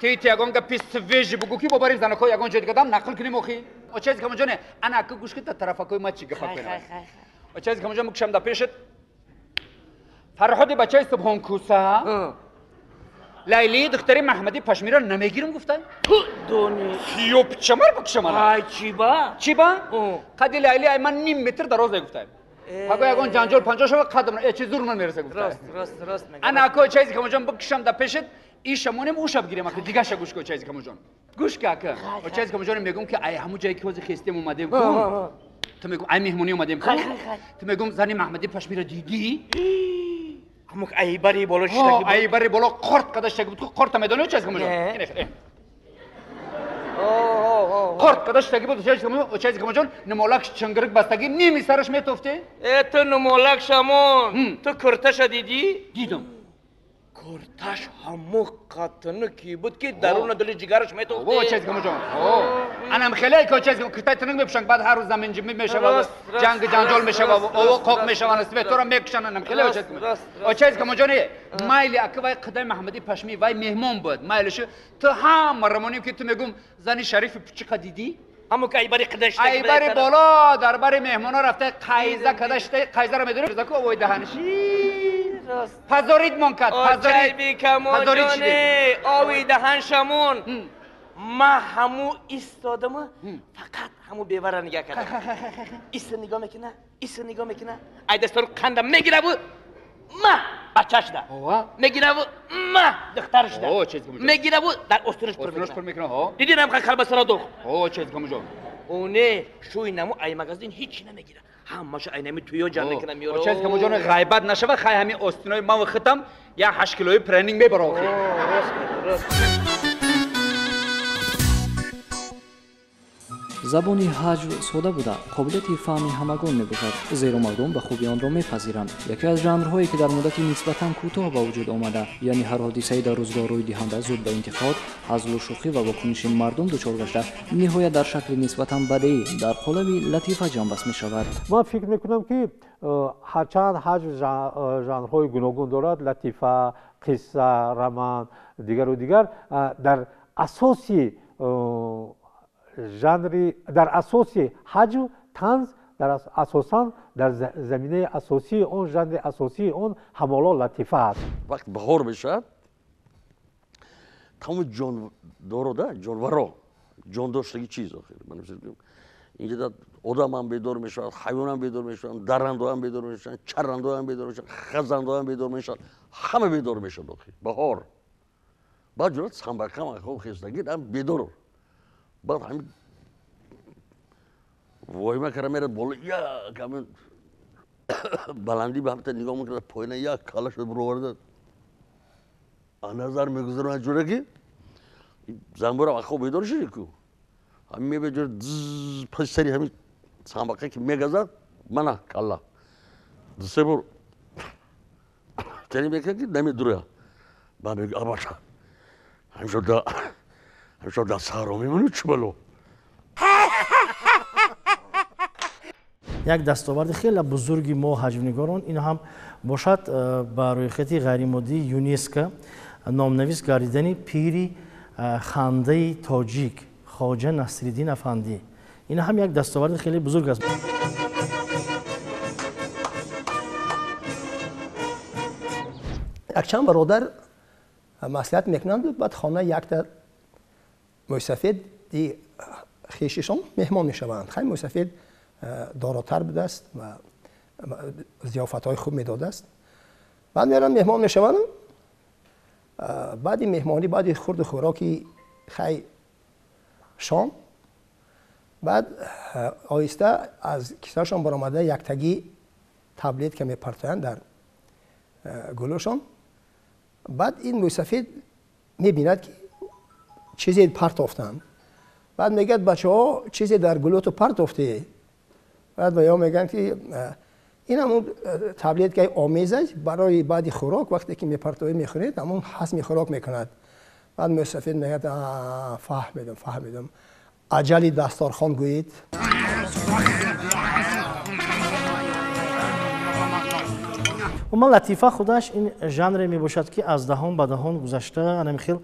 Ти ти ягон гапи свежий бугу ки бо барим занако ягон ҷой дигадам нақл кунем охи. Очази камоҷоне, ана ака гӯш кун та тарафакои ма чӣ гапа кунам. Очази камоҷон мукшам да пешат. Фарҳоди бачаи Субҳонкӯса. Лайли духтари Маҳмади Пашмиро намегирам гуфта? Дони. Сиёпчамар букшамана. Ай чиба? Чиба? Қади Лайли ай ман ним метр дароз гуфта. Паго ягон ҷанҷол панҷо шава қадам э чи зур ман мераса гуфта. Рост, рост, рост мегӯ. Ана ако чайзи камоҷон букшам да пешат, ишамонем ӯша бигирем ака дигаша гӯш ку чайзи камоҷон. Гӯш ка ака. Чайзи камоҷон мегӯм ки ай ҳамун ҷое ки ҳозир хестем омадем ку. Ту мегӯм ай меҳмонӣ омадем ку. Ту мегӯм зани Маҳмади Пашмиро дидӣ? Ҳамук айбари боло шиштаги буд. Айбари боло қорт када шиштаги буд. Қорта медонӣ чайзи камоҷон? Қорт када шиштаги буд чайзи камоҷон намолак чангирик бастаги ними сараш метофте? Э ту намолак шамон. Ту курташа дидӣ? Дидам. Курташ ҳамон қатыны ки буд ки даруна дили ҷигараш метофте. О чайзи камоҷон. Анам хеле ки чайзи куртаи тунук мепӯшанд баъд ҳар рӯз заминҷимӣ мешавад ҷанг ҷанҷол мешавад ово қоқ мешаванд светора мекушанд анам хеле очайзи камоҷоне майли ака вай қидаи Маҳмади Пашмӣ вай меҳмон буд майлишу ту ҳама рамонем ки ту мегум зани шарифи пучиқа дидӣ? Ҳамон ки айбари қида шиштаги айбари боло дар бари меҳмоно рафта қайза када шиштаги қайзаро медонӣ заку овои даҳаниш пазорид мон кард пазорид камоҷоне ови даҳан шамон. Ма ҳаму истодама фақат ҳаму бевара нигоҳ кардам. Иса нигоҳ мекуна, иса нигоҳ мекуна, ай дастару қандам мегираву ма бачашда. Мегираву ма духтарашда. Мегираву дар остинаш пур мекуна. Дидӣ нам калбасаро дух. Оне шӯи наму ай магазин ҳеҷ намегира. Ҳамаша айнами туё ҷамъ мекунам меёро. Очаз камоҷон ғайбат нашава, хай ҳамин остинои ман ва хитам як 8 килои пренинг мебара охи. Рост, рост. Забони ҳаҷв сода буда, қобилияти фаҳми ҳамагон мебошад, зеро мардум ба хуби онро мепазиранд. Яке аз жанрҳое ки дар муддати нисбатан кӯтоҳ ба вуҷуд омада, яъне ҳар ҳодисаи дар рӯзгор рӯйдиҳанда зуд ба интиқод, ҳазлу шӯхӣ ва вокуниши мардум дучор гашта, ниҳоят дар шакли нисбатан бадеӣ дар қолаби латифа ҷамъбаст мешавад. Ман фикр мекунам ки ҳарчанд ҳаҷв жанрҳои гуногун дорад, латифа, қисса, роман, дигару дигар, дар асоси жанри дар асоси ҳаҷв танз дар асосан дар заминаи асосии он жанри асосии он ҳамоло латифа аст. Вақт баҳор мешавад, тамоми ҷондорода ҷонваро ҷондоштаги чиз охир инҷа одамам бедор мешавад, ҳайвонам бедор мешаванд, даррандоам бедор мешаванд, чаррандоам бедор мешаванд, хазандоам бедор мешаванд, ҳама бедор мешавад охир баҳор. Баъд ҷурат самбақам хестагӣ бедор. Баъд ҳамин воҳима кара мерад боло, як ҳамин баландӣ ба ҳамта нигоҳ мекарда, поина як калла шуд бироварда назар мегузаронад ҷура ки занбурам ахо бедор шуди ку ҳамин мебе ҷура дзз паси сари ҳамин самбақа ки мегазад, мана калла ду-се бор тани мекунад ки намедура. Баъд мега абаша ҳамшо ҳамшо дар саҳро мемонӣ чӣ бало. Як дастоварди хеле бузурги мо ҳаҷвнигорон ин ҳам бошад ба рӯйхати ғайримоддии ЮНЕСКО номнавис гардидани пири хандаи тоҷик Хоҷа Насриддин Афандӣ. Ин ҳам як дастоварди хеле бузург аст. Якчанд бародар маслиҳат мекунанд, баъд хона якта мӯйсафеди хешишон меҳмон мешаванд. Хай мӯйсафед доротар будааст ва зиёфатҳои хуб медодааст. Баъд меранд меҳмон мешаванд. Баъди меҳмонӣ, баъди хурду хӯроки хай шом, баъд оҳиста аз кисаашон баромада яктагӣ таблетка мепартоянд дар гулӯшон. Баъд ин мӯйсафед мебинад ки чизе партофтанд. Баъд мегӯяд бачаҳо чизе дар гулӯту партофтӣ. Баъд ба ё мегӯянд ки ин ҳамун таблеткаи омез аст барои баъди хӯрок, вақте ки мепартоӣ мехӯред, ҳамун ҳазми хӯрок мекунад. Баъд мӯйсафед мегӯяд фаҳмидам, фаҳмидам. Аҷали дасторхон гӯед. Умуман латифа худаш ин жанре мебошад, ки аз даҳон ба даҳон гузашта, анами хел,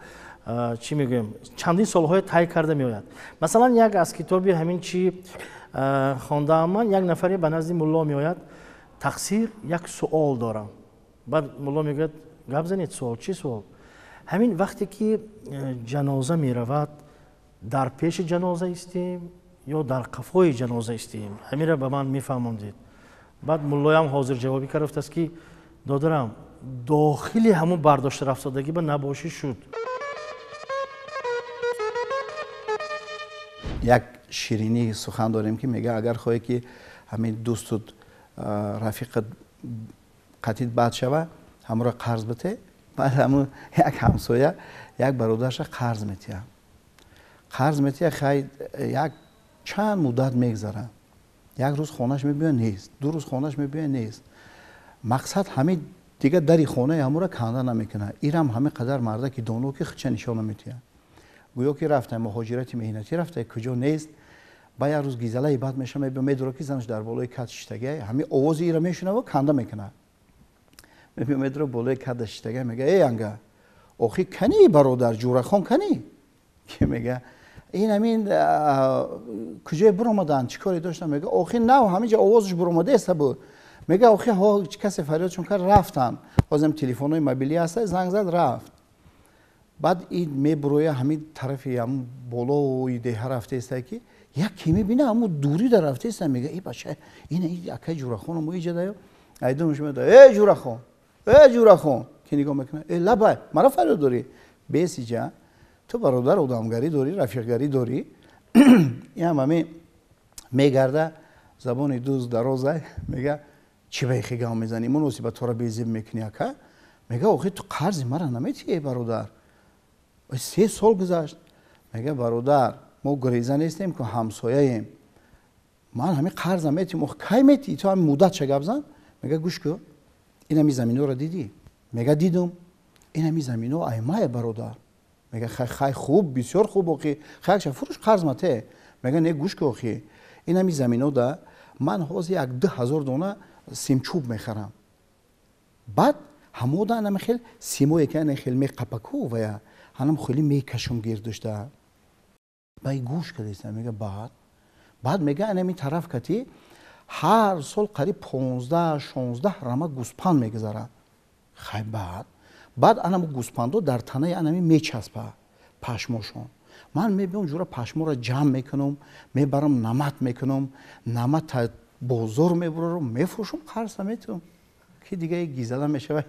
чӣ мегӯем, чандин солҳое тай карда меояд. Масалан, як аз китоби ҳамин чӣ хондаам ман, як нафаре ба назди мулло меояд: тақсир, як суол дорам. Баъд мулло мегӯяд: гап занед, суол чӣ суол? Ҳамин вақте ки ҷаноза меравад, дар пеши ҷаноза истем ё дар қафои ҷаноза истем? Ҳаминро ба ман мефаҳмондед. Баъд муллоям ҳозир ҷавобӣ кард, гуфтааст ки додарам, дохили ҳамун бардошта рафтодагӣ ба набошӣ шуд. Як ширинии сухан дорем, ки мега, агар хоҳе ки ҳамин дӯстут, рафиқат қатит бад шава, ҳамуро қарз бите. Баъд ҳамун як ҳамсоя як бародараша қарз метиҳад, қарз метиҳад. Хай, як чанд муддат мегзарад, як рӯз хонаш мебиёяд, нест, 2 рӯз хонаш мебиёяд, нест. Мақсад, ҳамин дига дари хонаи ҳамура канда намекунад. Ирам ҳамин қадар марда ки доно, ки худша нишона метиҳад, гӯё ки рафта муҳоҷирати меҳнатӣ рафта, куҷо нест. Ба як рӯз гизалаи бад меша, мебиё, медора ки занаш дар болои кат шиштагия, ҳамин овози ира мешунава, канда мекунад. Мебиё, медора болои када шиштагия, мега: эй анга, охи кани бародар Ҷурахон кани? Ки мега, ин ҳамин куҷое биромаданд, чӣ коре доштанд? Мега, охи нав ҳаминҷа овозаш биромадааста буд. Мега, охи ҳо, касе фарёдшон кард, рафтанд. Ҳозирам телефонҳои мобилӣ ҳаста, занг зад, рафт. Баъд ин мебуроя, ҳамин тарафи ҳамун болои деҳа рафтаеста, ки як ки мебина, ҳамун дурида рафтаеста. Мега, и бача, ина акай Ҷурахон мо иҷа даю. Айдумш меда: э Ҷурахон, э Ҷурахон! Ки нигоҳ мекунад: э лабай, мара фарёд дорӣ? Бесиҷа, ту бародар одамгарӣ дорӣ, рафиқгарӣ дорӣ. Ин ҳам ҳамин мегарда, забони дӯст дароза, мега, чӣ ба ихи гап мезанӣ, муносибатҳоро безеб мекунӣ, ака? Мега, охи ту қарзи мара наметиҳӣ, эй бародар, 3 сол гузашт. Мега, бародар, мо гуреза нестем ку, ҳамсояем, ман ҳамин қарза метиҳам. Ох, кай метиҳӣ ту, ҳамин муддатша гап зан. Мега, гӯш ку, ин ҳами заминҳоро дидӣ? Мега, дидум. Ин ҳами заминҳо аймае, бародар. Мега, хай, хай, хуб, бисёр хуб, охи хайша фурӯш, қарз мате. Мега, не, гӯш ку, охи ин ҳами заминҳо да ман ҳозир як 2000 дона симчӯб мехарам. Баъд ҳамода анами хел симое ки ана хел меқапаку вая ҳанам хеле мекашум гирдушта. Бай гӯш кардеста. Мега, баъд мега, анами тараф кати ҳар сол қариб 15-16 рама гӯспанд мегузарад. Хай, баъд анаму гӯспандо дар танаи анами мечаспа пашмошон. Ман мебиём, ҷура пашморо ҷамъ мекунам, мебарам, намат мекунам, намат бозор мебурарам, мефурӯшам, қарза метиҳам. Ки дига гизала мешава,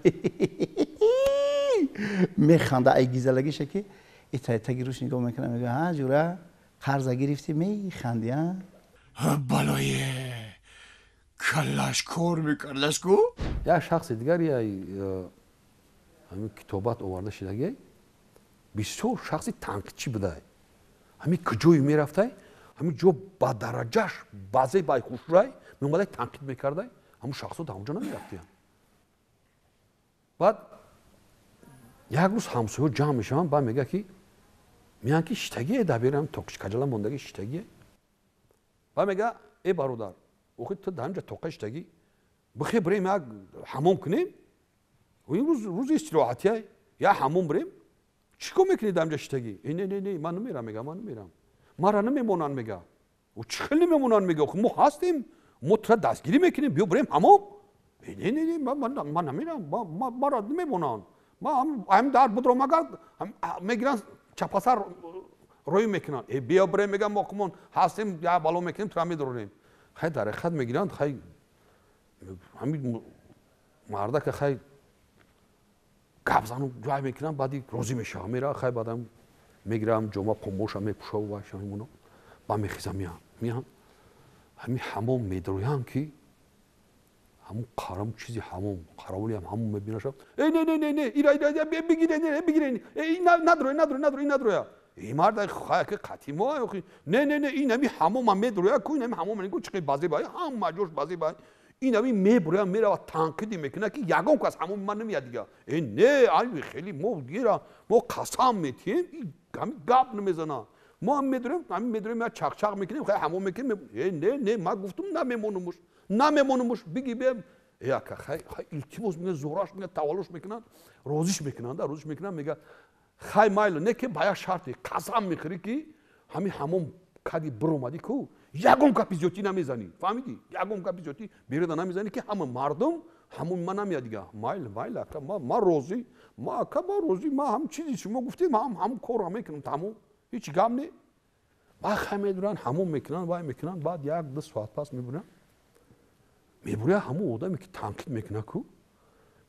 механда ай гизалагиша, ки итаги рӯш нигоҳ мекунам, мега: ҳа ҷура, қарза гирифтӣ, механди, а? Балое, каллаш кор мекардаш ку. Як шахси дигари ҳамин китобат оварда шидагӣ, бисёр шахси танқидчӣ будай. Ҳамин куҷое мерафтай, ҳамин ҷо ба дараҷаш баъзе бай хушрай меомадай, танқид мекардай, ҳамун шахсо дар ҳамонҷо намерафтиянд. Баъд як рӯз ҳамсоё ҷамъ мешаванд, баъд мега ки меян ки шитагие дар берам тоқчикаҷала мондаги шитагие. Баъд мега: э бародар, охи ту дар ҳамҷа тоқа шитагӣ, бихе бирем як ҳамом кунем, ин рӯз рӯзи истироҳатия, як ҳамом бирем, чӣ кор мекунӣ дар ҳамҷа шитагӣ? Э не, не, не, ман намерам, мега, ман намерам, мара намемонанд. Мега, ӯ чӣ хел намемонанд? Мега, охи мо ҳастем, мо тура дастгирӣ мекунем, биё бирем ҳамом. Э не, не, не, ман намерам, мара намемонанд, ҳам дар будром, агар мегиранд, чапасар рӯй мекунанд. Э биё бирем, мега, мо кумон ҳастем, як бало мекунем, тура медорем. Хай, дар ҳақиқат мегиранд, хай, ҳамин мардака хай гап зану ҷой мекунам, баъди розӣ мешавам, мера, хай, баъдам мегирам, ҷома помоша мепӯшаву вашамоно ба мехизам, меям, ҳамин ҳамом медроям, ки ҳамун қарам чизи ҳамом қаравулиам ҳамон мебинашам: э не, не, не, не, ира, ира, бигире, не, бигире, надроя, надроя, надроя, надроя. Ин марда хай ки қатӣ мо, не, не, не, ин ҳами ҳамома медроя ку, ин ҳами ҳамома ку, чиқи базе бай, ҳама ҷош базе бай. Ин ҳами меброя, мерава, танқиди мекунад, ки ягон кас ҳамоми ман намеяд дига. Э не, ай хеле мо гира, мо қасам метиҳем, ҳами гап намезана. Мо ҳам медроем, ҳами медроем, як чақчақ мекунем, хай ҳамом мекунем. Э не, не, ман гуфтум, намемонумуш, намемонумуш, биги бе. Э ака, хай хай, илтимос мекунад, зӯраш мекунад, таваллуш мекунад, розиш мекунанд, розиш мекунанд, мега хай майло, не ки ба як шарте қасам мехӯрӣ ки ҳамин ҳамон кади биромадӣ ку ягон гапи зиёдтӣ намезанӣ, фаҳмидӣ? Ягон гапи зиёдтӣ берида намезанӣ ки ҳама мардум ҳамон ма намеяд дига. Майл, майл ака, ма розӣ, ма ака, ма розӣ, ма ҳам чизи шумо гуфтед, ма ҳам корро мекунам, тамом, ҳеҷ гап не. Баъд хай медуранд, ҳамон мекунанд, вай мекунанд, баъд 1-2 соат пас мебуранд, мебуря ҳамон одаме ки танқид мекунад ку,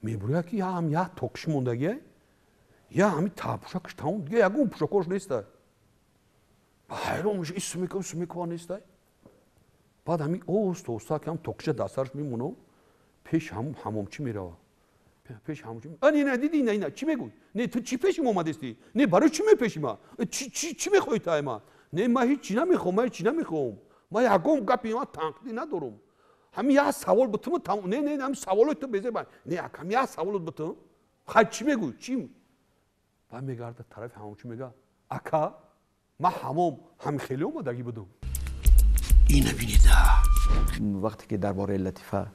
мебуря ки ям як токши мондагия, я ҳами пӯшакаш тамом, дига ягон пӯшакош неста. Ҳайрон меша, ис мекунам, ис мекунам, неста. Баъд ҳами оҳиста оҳиста ки ҳам токша дар сараш мемонам, пеш ҳамон ҳамомчӣ мерава, пеш ҳамомчӣ. А не, не, диди, ина, ина, чӣ мегӯй? Не, ту чӣ пеши мо омадести? Не, барои чӣ мепеши ма? Чӣ мехоҳӣ тай ма? Не, ман ҳеҷ чӣ намехоҳам, ман ҳеҷ чӣ намехоҳам. Ман ягон гапи ман танқидӣ надорам. Ҳамин як савол бутум, не, не, ҳамин саволои ту безеба. Не, ҳамин як саволот бутум. Хай чӣ мегӯй? Чӣ? Баъд мегарда тарафи ҳамомчӣ, мега ака, ман ҳамом ҳамин хеле омадагӣ будум. Ина бинида. Вақте ки дар бораи латифа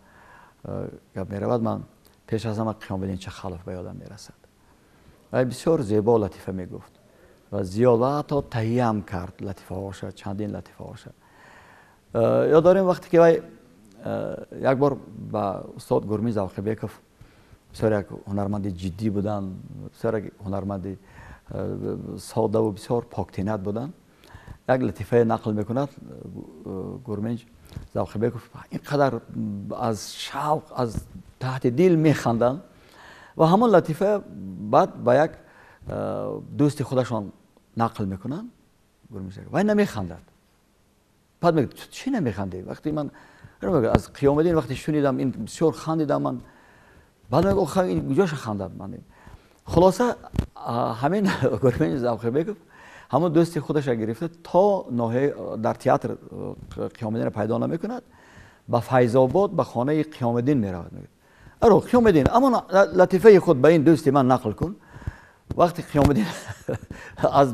гап меравад, ман пеш аз ҳама Қиёмиддин Чахалов ба ёдам мерасад. Вай бисёр зебо латифа мегуфт ва зиёд ва ҳатто таҳияам кард латифаҳоша, чандин латифаҳоша. Ёд дорем вақте ки вай як бор ба устод Гурмин Завқибеков, бисёр як ҳунарманди ҷиддӣ буданд, бисёр як ҳунарманди содаву бисёр поктинат буданд, як латифае нақл мекунад Гурмин Завқибеков, ин қадар аз шавқ, аз таҳти дил механданд ва ҳамон латифа баъд ба як дӯсти худашон нақл мекунанд. Вай намехандад. Баъд мегӯяд, ту чӣ намехандӣ? Вақте ман аз Қиёмиддин вақте шунидам, ин бисёр хандидам ман. Баъд мегӯяд, охир ин куҷоша хандад ман? Хулоса ҳамин Гурмин Завқибеков ҳамон дӯсти худаша гирифта то ноҳия дар театр Қиёмиддинро пайдо намекунад, ба Файзобод ба хонаи Қиёмиддин меравад. Мегӯяд, аро Қиёмиддин, амон латифаи худ ба ин дӯсти ман нақл кун. Вақте Қиёмиддин аз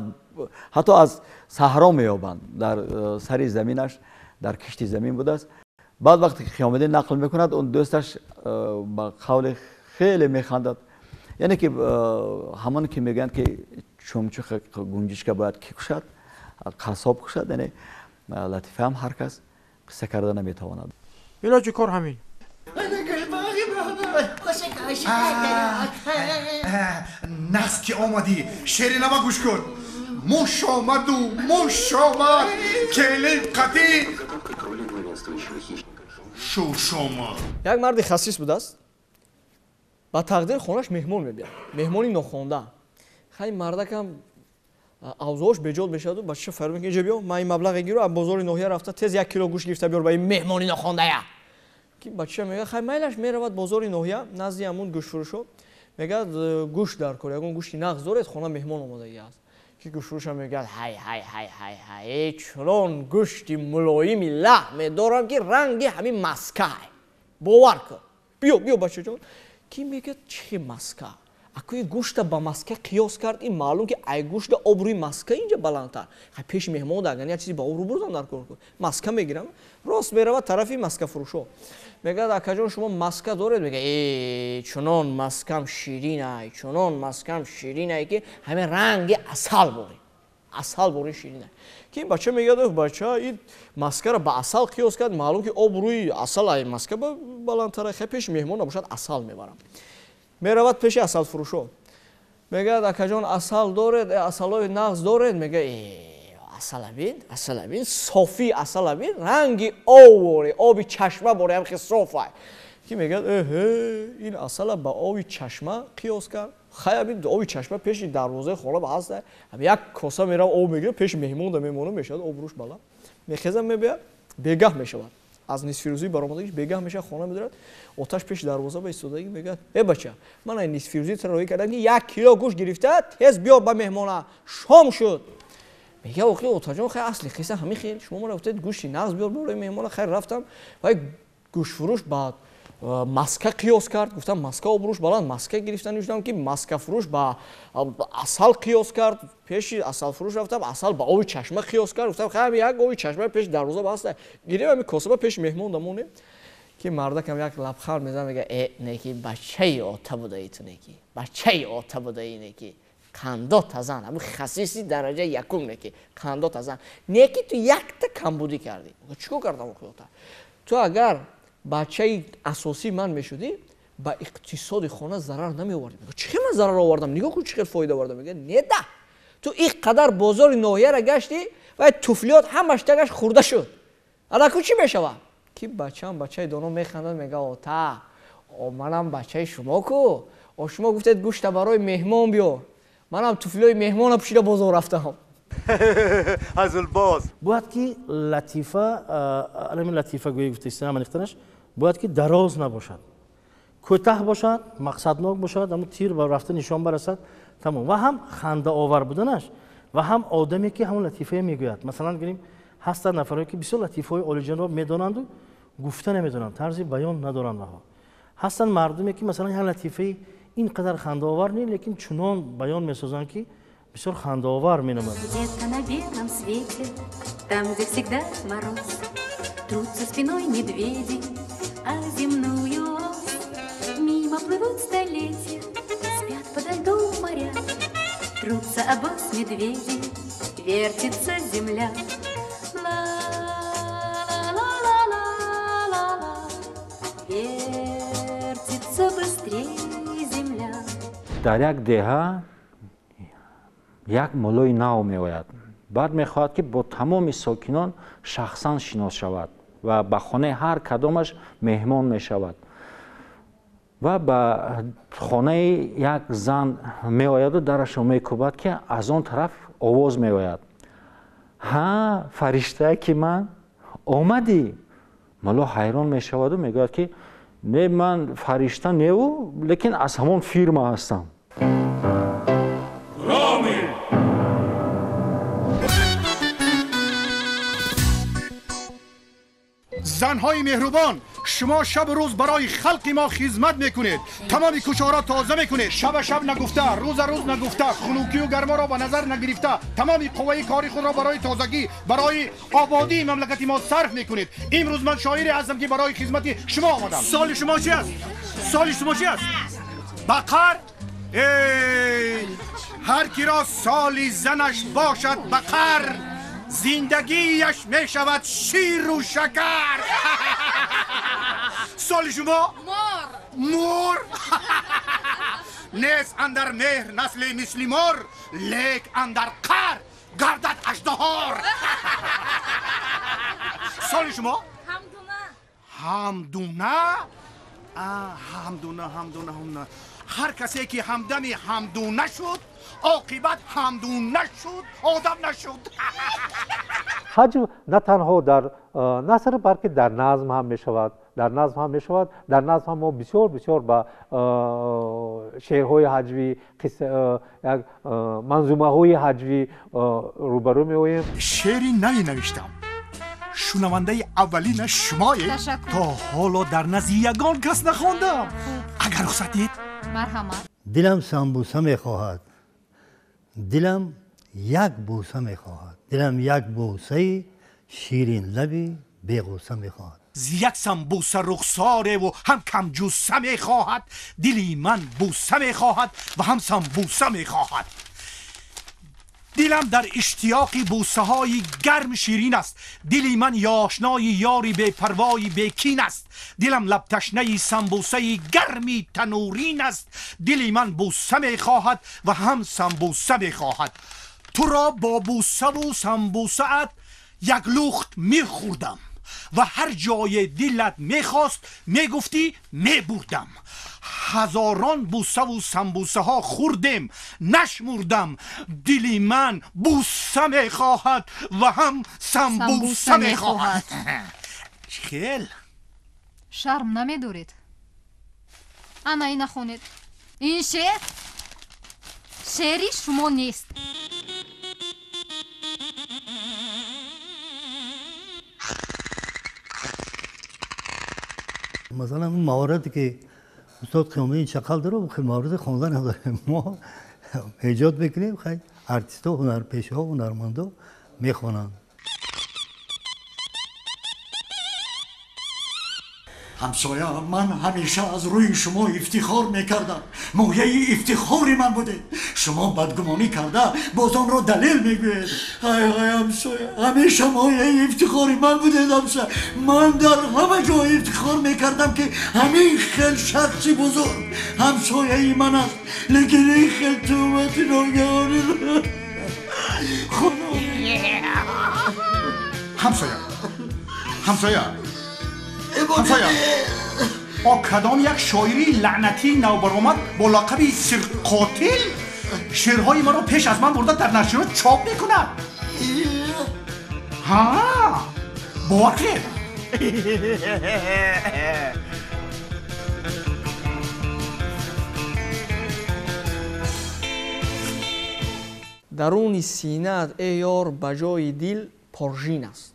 ҳатто аз саҳро меёбанд, дар сари заминаш, дар кишти замин будааст. Баъд вақте Қиёмиддин нақл мекунад, он дӯсташ ба қавли хеле механдад. Яъне ки ҳамон ки мегӯянд ки чумчуқ гунҷишка бояд ки кушад, қассоб кушад, яъне латифа ҳам ҳар кас қисса карда наметавонад. Илоҷи кор ҳамин. Нағз ки омадӣ, шеъри нава гӯш кун. Муш омаду муш омад, келин қатӣ шуш омад. Як марди хасис будааст, ба тақдир хонаш меҳмон мебиёд, меҳмони нохонда. Хай мардакам авзоаш беҷод мешаваду бачаша фарёд мекунад, инҷо биё, ман ин маблағе гиру, аз бозори ноҳия рафта тез 1 кило гӯшт гирифта биёр ба ин меҳмони нохондая. Ки бачаша мегӯяд, хай майлаш, меравад бозори ноҳия назди ҳамун гӯштфурӯшо, мегӯяд, гӯшт дар кор, ягон гӯшти нағз доред, хона меҳмон омодагӣ аст. Ки гӯштфурӯшам мегӯяд, ҳай ҳай ҳай ҳай ҳай, чунон гӯшти мулоими лаҳме дорам ки ранги ҳамин маскай, бовар кун, биё биё бачаҷон. Ки мегӯяд, чӣ маска? Аку ин гӯшта ба маска қиёс кард, ин маълум ки ай гӯшта обрӯи маска инҷа баландтар. Хай пеши меҳмон агар як чизи ба обрӯ бурдан дар кор, маска мегирам. Рост меравад тарафи маскафурӯшо, мегӯяд, акаҷон шумо маска доред? Мегӯяд, э чунон маскам ширинай, чунон маскам ширинай ки ҳамин ранги асал борӣ, асал борӣ ширинай. Ки ин бача мегӯяд, ох бача, ин маскаро ба асал қиёс кард, маълум ки обрӯи асал ай маска баландтар. Хай пеши меҳмон набошад, асал мебарам. Меравад пеши асалфурӯшо, мегӯяд, акаҷон асал доред? Асалҳои нағз доред? Мегӯяд, э асала бин, асала бин, софи асала бин, ранги об борӣ, оби чашма борӣ, ҳам хел софай. Ки мегӯяд, эҳе, ин асала ба оби чашма қиёс кард. Хай ҳамин оби чашма пеши дарвозаи хона ба ҳаст, ҳам як коса мерав об мегирам, пеши меҳмонда мемонам, мешавад обрӯш баланд. Мехезам, мебиям, бегаҳ мешавад. Аз нисфирӯзӣ баромадагиш бегаҳ мешавад, хона медорад, оташ пеши дарвоза ба истодагӣ, мегӯяд, э бача, ман ай нисфирӯзӣ тра роҳӣ кардам ки 1 кило гӯшт гирифта, тез биёр ба меҳмона, шом шуд. Мегӯяд, охи отаҷон, хай асли қисса ҳамин хел, шумо маро гуфтед гӯшти нағз биёр барои меҳмона, хай рафтам, вай гӯштфурӯш ба маска қиёс кард, гуфтам маска обрӯш баланд, маска гирифтан шудам ки маскафурӯш ба асал қиёс кард, пеши асалфурӯш рафтам, асал ба оби чашма қиёс кард, гуфтам хай як оби чашма пеши дарвоза баста, гирем ҳамин косаба пеши меҳмон дамонем. Ки мардакам як лабханд мезанад, мега: э, неки бачаи ота будаи ту, неки бачаи ота будаи, неки қандо тазан, ҳамин хасиси дараҷаи якум, неки қандо тазан, неки ту якта камбудӣ кардӣ. Чӣ кор кардам охи ота? Ту агар бачаи асосии ман мешудӣ, ба иқтисоди хона зарар намеовардӣ. Чӣ хел ман зарар овардам? Нигоҳ кун, чӣ хел фоида овардам. Мега: не да, ту ин қадар бозори ноҳияра гаштӣ ва туфлиёт ҳамаш тагаш хӯрда шуд, анаку чӣ мешавад? Ки бачаам бачаи доно механдад, мега: ота, манам бачаи шумо ку, о шумо гуфтед гӯшта барои меҳмон биёр, манам туфлиёи меҳмона пӯшида бозор рафтам. Ҳазлбоз. Бояд ки латифа, алами латифа гӯӣ гуфтаистам, аниқтараш бояд ки дароз набошад, кӯтаҳ бошад, мақсаднок бошад, ҳамун тир ба рафта нишон барасад, тамом. Ва ҳам хандаовар буданаш, ва ҳам одаме ки ҳамун латифае мегӯяд. Масалан гирем, ҳастанд нафарое ки бисёр латифаҳои олиҷаноб медонанду гуфта намедонанд, тарзи баён надоранд. Ваҳо ҳастанд мардуме ки масалан як латифаи ин қадар хандаовар не, лекин чунон баён месозанд ки бисёр хандаовар менамояд. Где-то на белом свете, там, где всегда мороз, трутся спиной медведи о земную ось. Мимо плывут столетия, спят подо льдом моря, трутся об ось медведи, вертится земля. Ла-ла-ла-ла-ла-ла, вертится быстрее земля. Дар як деҳа як муллои нав меояд. Баъд мехоҳад, ки бо тамоми сокинон шахсан шинос шавад ва ба хонаи ҳар кадомаш меҳмон мешавад. Ва ба хонаи як зан меояду дарашро мекӯбад, ки аз он тараф овоз меояд: ҳа, фариштае ки ман омадӣ. Мулло ҳайрон мешаваду мегӯяд, ки не, ман фаришта неву, лекин аз ҳамон фирма ҳастам. Занҳои меҳрубон, шумо шабу рӯз барои халқи мо хизмат мекунед, тамоми кӯчаҳоро тоза мекунед, шаба шаб нагуфта, рӯза рӯз нагуфта, хунукию гарморо ба назар нагирифта, тамоми қувваи кори худро барои тозагӣ, барои ободии мамлакати мо сарф мекунед. Имрӯз ман шоире ҳастам, ки барои хизмати шумо омадам. Соли шумо чи аст? Соли шумо чи аст? Бақар? Эй, ҳар киро соли занаш бошад бақар, зиндагиаш мешавад ширу шакар. Соли шумо? Мор. Мор? Нест андар меҳр насли мисли мор, лек андар қар гардад аждаҳор. Соли шумо? Ҳамдуна. Ҳамдуна? Ҳамдуна, ҳамдуна, ҳамдуна. Ҳар касе ки ҳамдами ҳамдуна шуд, оқибат ҳамдуна шуд, одам нашуд. Ҳаҷв на танҳо дар наср, балки дар назм ҳам мешавад, дар назм ҳам мешавад. Дар назм ҳам мо бисёр бисёр ба шеърҳои ҳаҷвӣ, як манзумаҳои ҳаҷвӣ рӯбарӯ меоем. Шеъри наве навиштам, шунавандаи аввалина шумое. То ҳоло дар назди ягон кас нахондам. Агар рухсат диҳед. Марҳамат. Дилам самбуса мехоҳад, дилам як бӯса мехоҳад, дилам як бӯсаи ширинлаби беғӯса мехоҳад. Як самбуса рухсореву ҳам камҷусса мехоҳад, дили ман бӯса мехоҳад ва ҳам самбуса мехоҳад. Дилам дар иштиёқи бӯсаҳои гарми ширин аст, дили ман ёшнои ёри бепарвои бекин аст, дилам лабташнаи самбусаи гарми танурин аст, дили ман бӯса мехоҳад ва ҳам самбуса мехоҳад. Туро бо бӯсаву самбусаат як лухт мехӯрдам ва ҳар ҷое дилат мехост мегуфтӣ мебурдам. Ҳазорон бӯсаву самбусаҳо хӯрдем, нашмурдам. Дили ман бӯса мехоҳад ва ҳам самбуса мехоҳад. Хел шарм намедоред? Ана ина хонед. Ин шеър шеъри шумо нест. Масалан, он маҳорате ки устод Қиёмиддин Чақал дорад, хеле маҳорати хондан надорем. Мо эҷод мекунем, хай артистҳо, ҳунарпешаҳо, ҳунармандо мехонанд. Ҳамсоя, ман ҳамеша аз рӯи шумо ифтихор мекардам. Мояи ифтихори ман будед. Шумо бадгумонӣ карда боз онро далел мегӯед. Ҳай ҳай, ҳамсоя, ҳамеша мояи ифтихори ман будед, ҳамсоя. Ман дар ҳама ҷо ифтихор мекардам, ки ҳамин хел шахси бузург ҳамсояи ман аст, лекин ин хел туҳмати ногаҳонӣ. Худо, ҳамсоя, ҳамсоя, ҳамсоя, о кадом як шоири лаънатии навбаромад бо лақаби сирқотил шеърҳои маро пеш аз ман бурда дар нашриёт чоп мекунад. Ҳа, бовар кунед. Даруни синаат, эй ёр, ба ҷои дил поржин аст.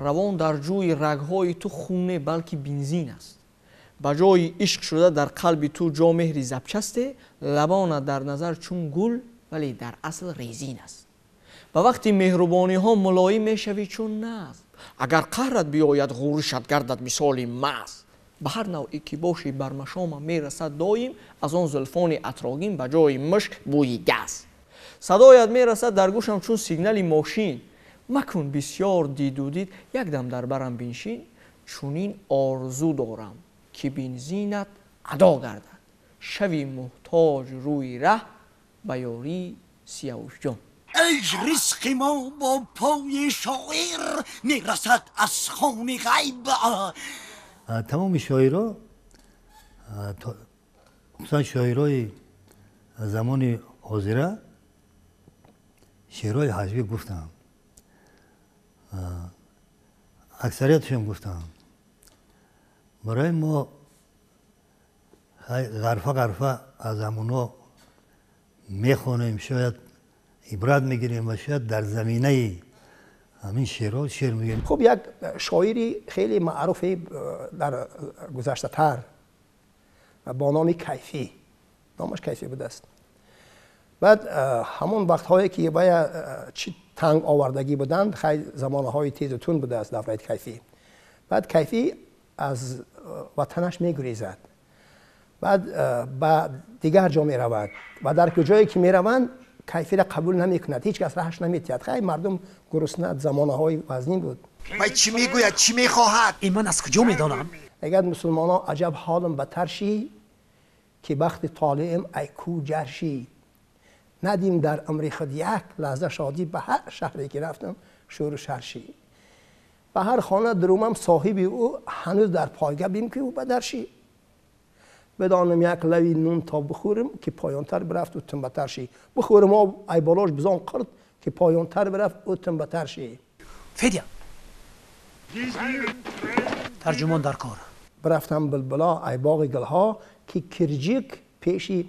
Равон дар ҷӯи рагҳои ту хун не, балки бензин аст. Ба ҷои ишқ шуда дар қалби ту ҷо меҳри запчасте, лабонат дар назар чун гул, вале дар асл резин аст. Ба вақти меҳрубониҳо мулоим мешавӣ чун назм, агар қаҳрат биёяд, ғурушат гардад мисоли маз. Ба ҳар навъе ки бошӣ, бар машомам мерасад доим аз он зулфони атрогин ба ҷои мушк бӯи газ. Садоят мерасад дар гӯшам чун сигнали мошин. Макун бисёр диду дид, якдам дар барам биншин. Чунин орзу дорам, ки бензинат адо гардад, шави муҳтоҷ рӯи раҳ ба ёрии Сиявушҷон. Эй, ризқи мо бо пои шоир мерасад аз хони ғайб. Тамоми шоиро, хусусан шоирои замони ҳозира, шеърҳои ҳаҷвӣ гуфтанд, аксариятшон гуфтанд. Барои мо ғарфа ғарфа аз ҳамонҳо мехонем, шояд ибрат мегирем ва шояд дар заминаи ҳамин шеърҳо шеър мегӯем. Хуб, як шоири хеле маъруфе дар гузаштатар бо номи Кайфӣ, номаш Кайфӣ будааст. Баъд ҳамон вақтҳое ки бая чӣ танг овардагӣ буданд, хай, замонаҳои тезу тунд будааст давраи Кайфӣ. Баъд Кайфӣ аз ватанаш мегурезад, баъд ба дигар ҷо меравад ва дар куҷое ки мераванд, Кайфиро қабул намекунад, ҳеҷ кас раҳаш наметиҳад. Хай, мардум гурусна, замонаҳои вазнин буд. Вай чӣ мегӯяд, чӣ мехоҳад? Ин ман аз куҷо медонам? Мегӯяд: мусулмонҳо, аҷаб ҳолам бадтар шӣ, ки бахти толеам ай ку ҷаршӣ. Надим дар умри худ як лаҳза шодӣ, ба ҳар шаҳре ки рафтам, шӯру шаршӣ. Ба ҳар хона дарумам, соҳиби ӯ ҳанӯз дар пойга бим, ки ӯ ба даршӣ. Бидонам як лави нун то бихӯрам, ки поёнтар бирафт ӯ тунбатар шӣ. Бихӯрам об ай болош бизон қирт, ки поёнтар бирафт ӯ тунбатар шӣ. Федя, тарҷумон дар кор. Бирафтам булбула ай боғи гулҳо, ки кирҷик пеши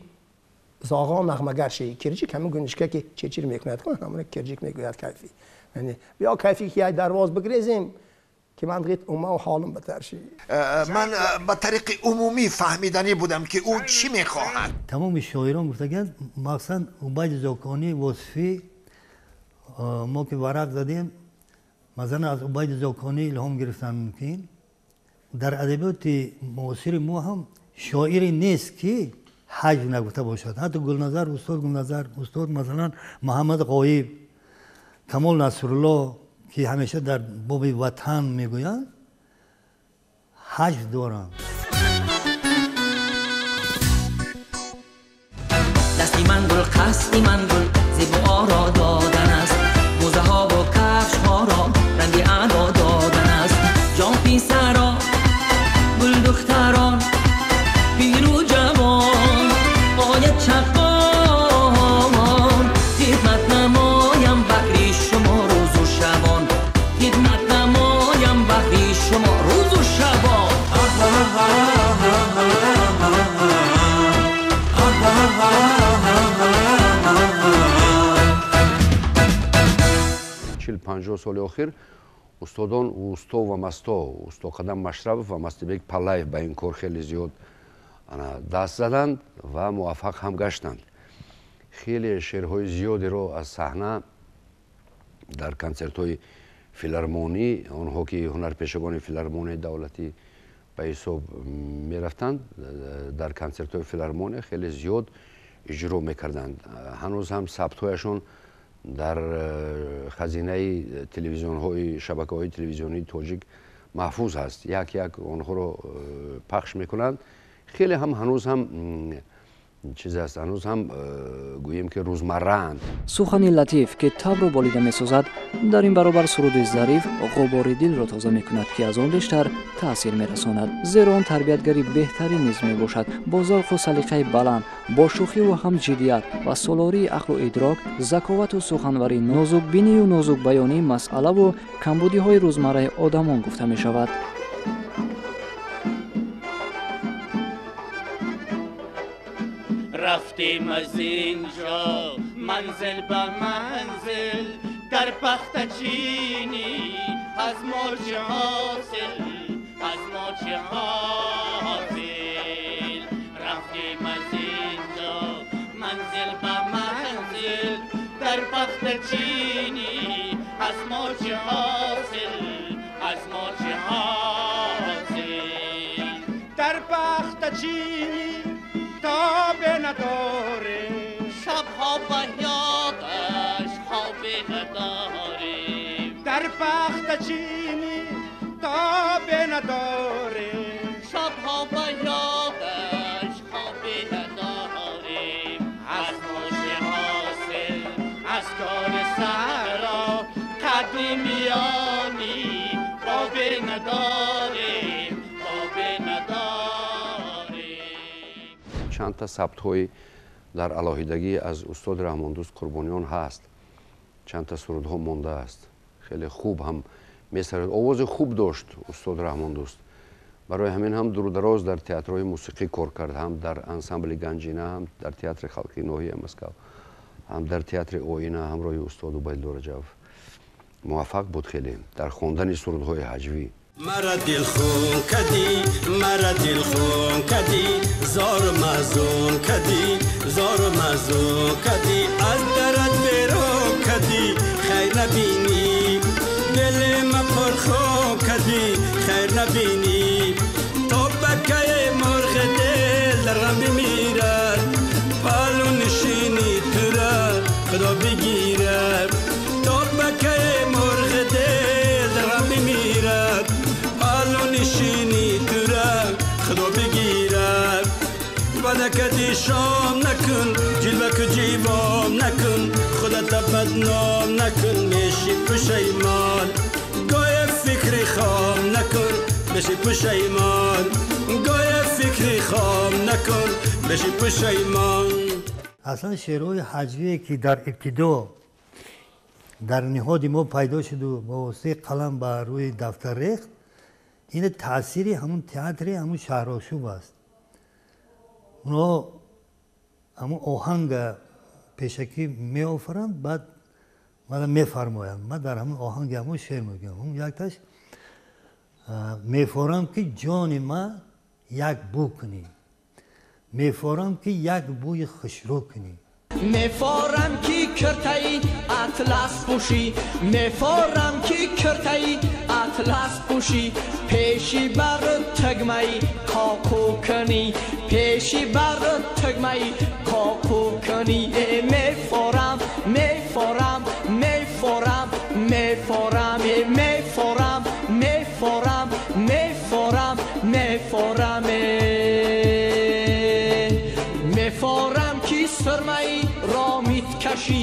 зоғо нағмагар шӣ. Кирҷик ҳамин гунҷишка, ки чечир мекунад, ҳамон кирҷик мегӯяд Кайфӣ. Биё, Кайфӣ, ки як дарвоз бигрезем, ки ман ғит умма ҳолам бадтар шӣ. Ман ба тариқи умумӣ фаҳмиданӣ будам, ки ӯ чӣ мехоҳад. Тамоми шоирон гуфтагианд, махсусан Убайди Зоконӣ, Восифӣ. Мо ки варақ задем, масалан, аз Убайди Зоконӣ илҳом гирифтан мумкин. Дар адабиёти муосири мо ҳам шоире нест, ки ҳаҷв нагуфта бошад. Ҳатто Гулназар, устод Гулназар, устод, масалан, Муҳаммад Ғоиб, Камол Насрулло, ки ҳамеша дар боби ватан мегӯянд, ҳаҷв доранд. Дасти ман гул, қасди ман гул зебу оро додан аст, мӯзаҳову кафшҳоро ранги аъло додан аст. Ҷон писаро, гулдухтарон, пиру ҷавон ояд чақон. Хидмат намоям баҳри шумо рӯзу шабон, хидмат намоям баҳри шумо рӯзу шабон. 40-50 соли охир устодон Усто ва Масто, усто Қадам Машрабов ва Мастибек Палаев ба ин кор хеле зиёд даст заданд ва муваффақ ҳам гаштанд. Хеле шеърҳои зиёдеро аз саҳна дар консертҳои филармонӣ, онҳо ки ҳунарпешагони филармонияи давлатӣ ба ба ҳисоб мерафтанд, дар консертҳои филармония хеле зиёд иҷро мекарданд. Ҳанӯз ҳам сабтҳояшон дар хазинаи телевизионҳои шабакаҳои телевизионии тоҷик маҳфуз ҳаст. Як як онҳоро пахш мекунанд. Хеле ҳам ҳанӯз ҳам чиз аст, ҳанӯз ҳам гӯем ки рӯзмарраанд. Сухани латиф, ки табро болида месозад, дар ин баробар суруди зариф ғубори дилро тоза мекунад, ки аз он бештар таъсир мерасонад, зеро он тарбиятгари беҳтарин низ мебошад. Бо завқу салиқаи баланд, бо шӯхиву ҳам ҷиддият ва солории ақлу идрок, заковату суханварӣ, нозукбинию нозукбаёнии масъалаву камбудиҳои рӯзмарраи одамон гуфта мешавад. Рафтем аз инҷо манзил ба манзил, дар пахтачинӣ аз мо чӣ ҳосил, аз мо чӣ ҳосил. Рафтем аз инҷо манзил ба манзил, дар пахтачинӣ аз мо чӣ ҳосил, аз мо чӣ ҳосил. Дар пахтачинӣ تابه نداره، شبها به یادش خوابه نداره. در پخت چینی تابه نداره، شبها به یادش خوابه نداره. از ما چه حاصل از کار سرا، قدیمیانی بابه نداره، بابه نداره. Чандта сабтҳои дар алоҳидагӣ аз устод Раҳмондӯст Қурбониён ҳаст, чандта сурудҳо мондааст. Хеле хуб ҳам месарояд, овози хуб дошт устод Раҳмондӯст. Барои ҳамин ҳам дурудароз дар театрҳои мусиқӣ кор кард, ҳам дар ансамбли Ганҷина, ҳам дар театри халқии ноҳияи Москав, ҳам дар театри Оина ҳамроҳи устод Убайдулло Раҷабов. Муваффақ буд хеле дар хондани сурудҳои ҳаҷвӣ. Мара дилхун кадӣ, мара дилхун кадӣ, зор маҳзун кадӣ, зор маҳзун кадӣ, аз дарат берун кадӣ, хайр набинӣ, дили ма пурхун кадӣ, хайр набинӣ. То ба кай мурғи дил дар ғам бимирад, палу нишини тура худо бигирад. То ба кай мурғи дил дар ғам бимирад, нишини тура худо бигирад. Ваъда кади шом накун, ҷилваку ҷивом накун, худата бадном накун, меши пушаймон. Гоя фикри хом накун, меши пушаймон. Гоя фикри хом накун, меши пушаймон. Аслан шеърҳои ҳаҷвие ки дар ибтидо дар ниҳоди мо пайдо шуду бо воситаи қалам ба рӯи дафтар рехт, ин таъсири ҳамун театри ҳамун шаҳрошӯб аст. Онҳо ҳамун оҳанга пешакӣ меофаранд, баъд мана мефармоянд. Ман дар ҳамун оҳанги ҳамун шеър мегӯям. Ҳамун якташ мефорам ки ҷони ма як бӯ кунӣ, мефорам ки як бӯи хушрӯ кунӣ. Мефорам ки киртаи атлас пӯшӣ, мефорам ки киртаи атлас пӯшӣ, пеши бар тагмаи коку кунӣ, пеши бар тагмаи коку кунӣ. Мефорам, мефорам, мефорам, мефорам, мефорам, мефорам, мефорам, мефорам, мефорам ки сирмаи ромит кашӣ,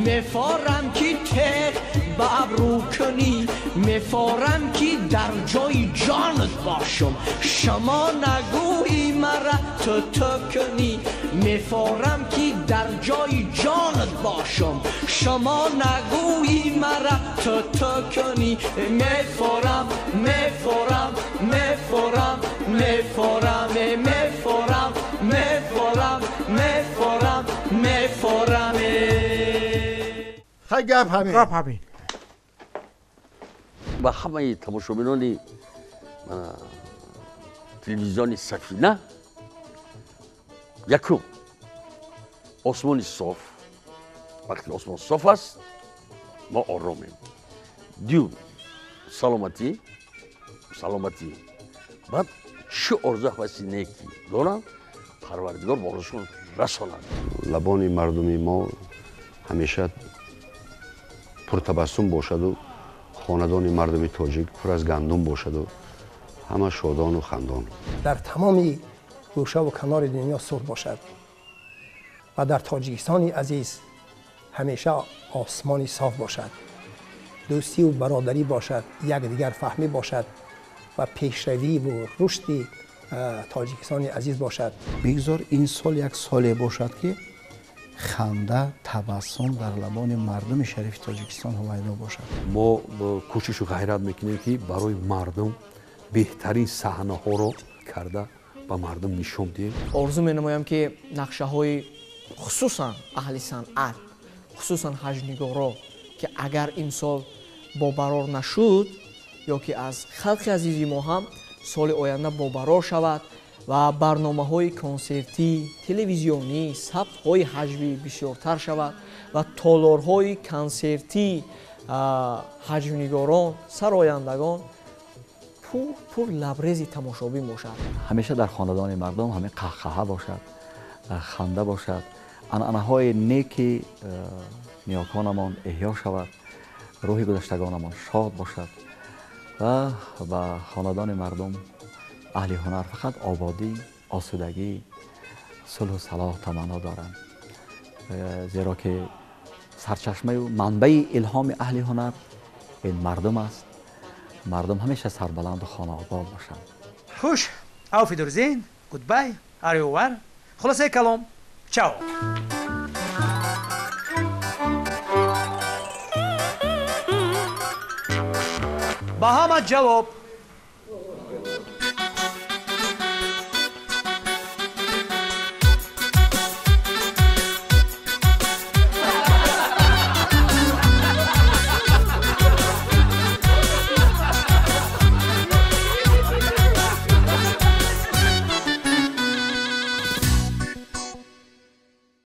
мефорам ки теғ ба абрӯ кунӣ, мефорам ки дар ҷои ҷонат бошам, шумо нагӯӣ мара ту ту кунӣ, мефорам ки дар ҷои ҷонат бошам, шумо нагӯӣ мара ту ту кунӣ. Мефорам, мефорам, мефорам, мефорам, мефорам, мефорам, мефорам, мефорам. Хай гап ҳамин. Гап ҳамин. Ба ҳамаи тамошобинони телевизиони Сафина якум осмони соф. Вақте осмон соф аст, мо оромем. Дуюм саломатӣ, саломатӣ. Баъд Чӣ орзу ҳаваси неки доранд, Парвардигор ба орзушон расонад. Лабони мардуми мо ҳамеша пуртабассум бошаду хонадони мардуми тоҷик пур аз гандум бошаду ҳама шодону хандон. Дар тамоми гӯшаву канори дунё сулҳ бошад ва дар Тоҷикистони азиз ҳамеша осмони соф бошад, дӯстиву бародарӣ бошад, якдигарфаҳмӣ бошад ва пешравиву рушди Тоҷикистони азиз бошад. Бигзор ин сол як соле бошад, ки ханда, табассум дар лабони мардуми шарифи Тоҷикистон ҳувайдо бошад. Мо кӯшишу ғайрат мекунем, ки барои мардум беҳтарин саҳнаҳоро карда ба мардум нишон диҳем. Орзу менамоям, ки нақшаҳои хусусан аҳли санъат, хусусан ҳаҷвнигоро, ки агар имсол бобарор нашуд ё ки аз халқи азизи мо ҳам соли оянда бобарор шавад ва барномаҳои консертӣ, телевизионӣ, сабтҳои ҳаҷвӣ бисёртар шавад ва толорҳои консертӣ ҳаҷвнигорон, сарояндагон пур лабрези тамошобин бошад. Ҳамеша дар хонадони мардум ҳамин қаҳқаҳа бошад, ханда бошад, анъанаҳои неки ниёконамон эҳё шавад, рӯҳи гузаштагонамон шод бошад ва ба хонадони мардум, аҳли ҳунар фақат ободӣ, осудагӣ, сулҳу салоҳ таманно доранд, зеро ки сарчашмаю манбаи илҳоми аҳли ҳунар ин мардум аст. Мардум ҳамеша сарбаланду хонаобод бошанд. Хуш, auf Wiedersehen, goodbye, au revoir. Хулосаи калом, чао. Ба ҳама ҷавоб.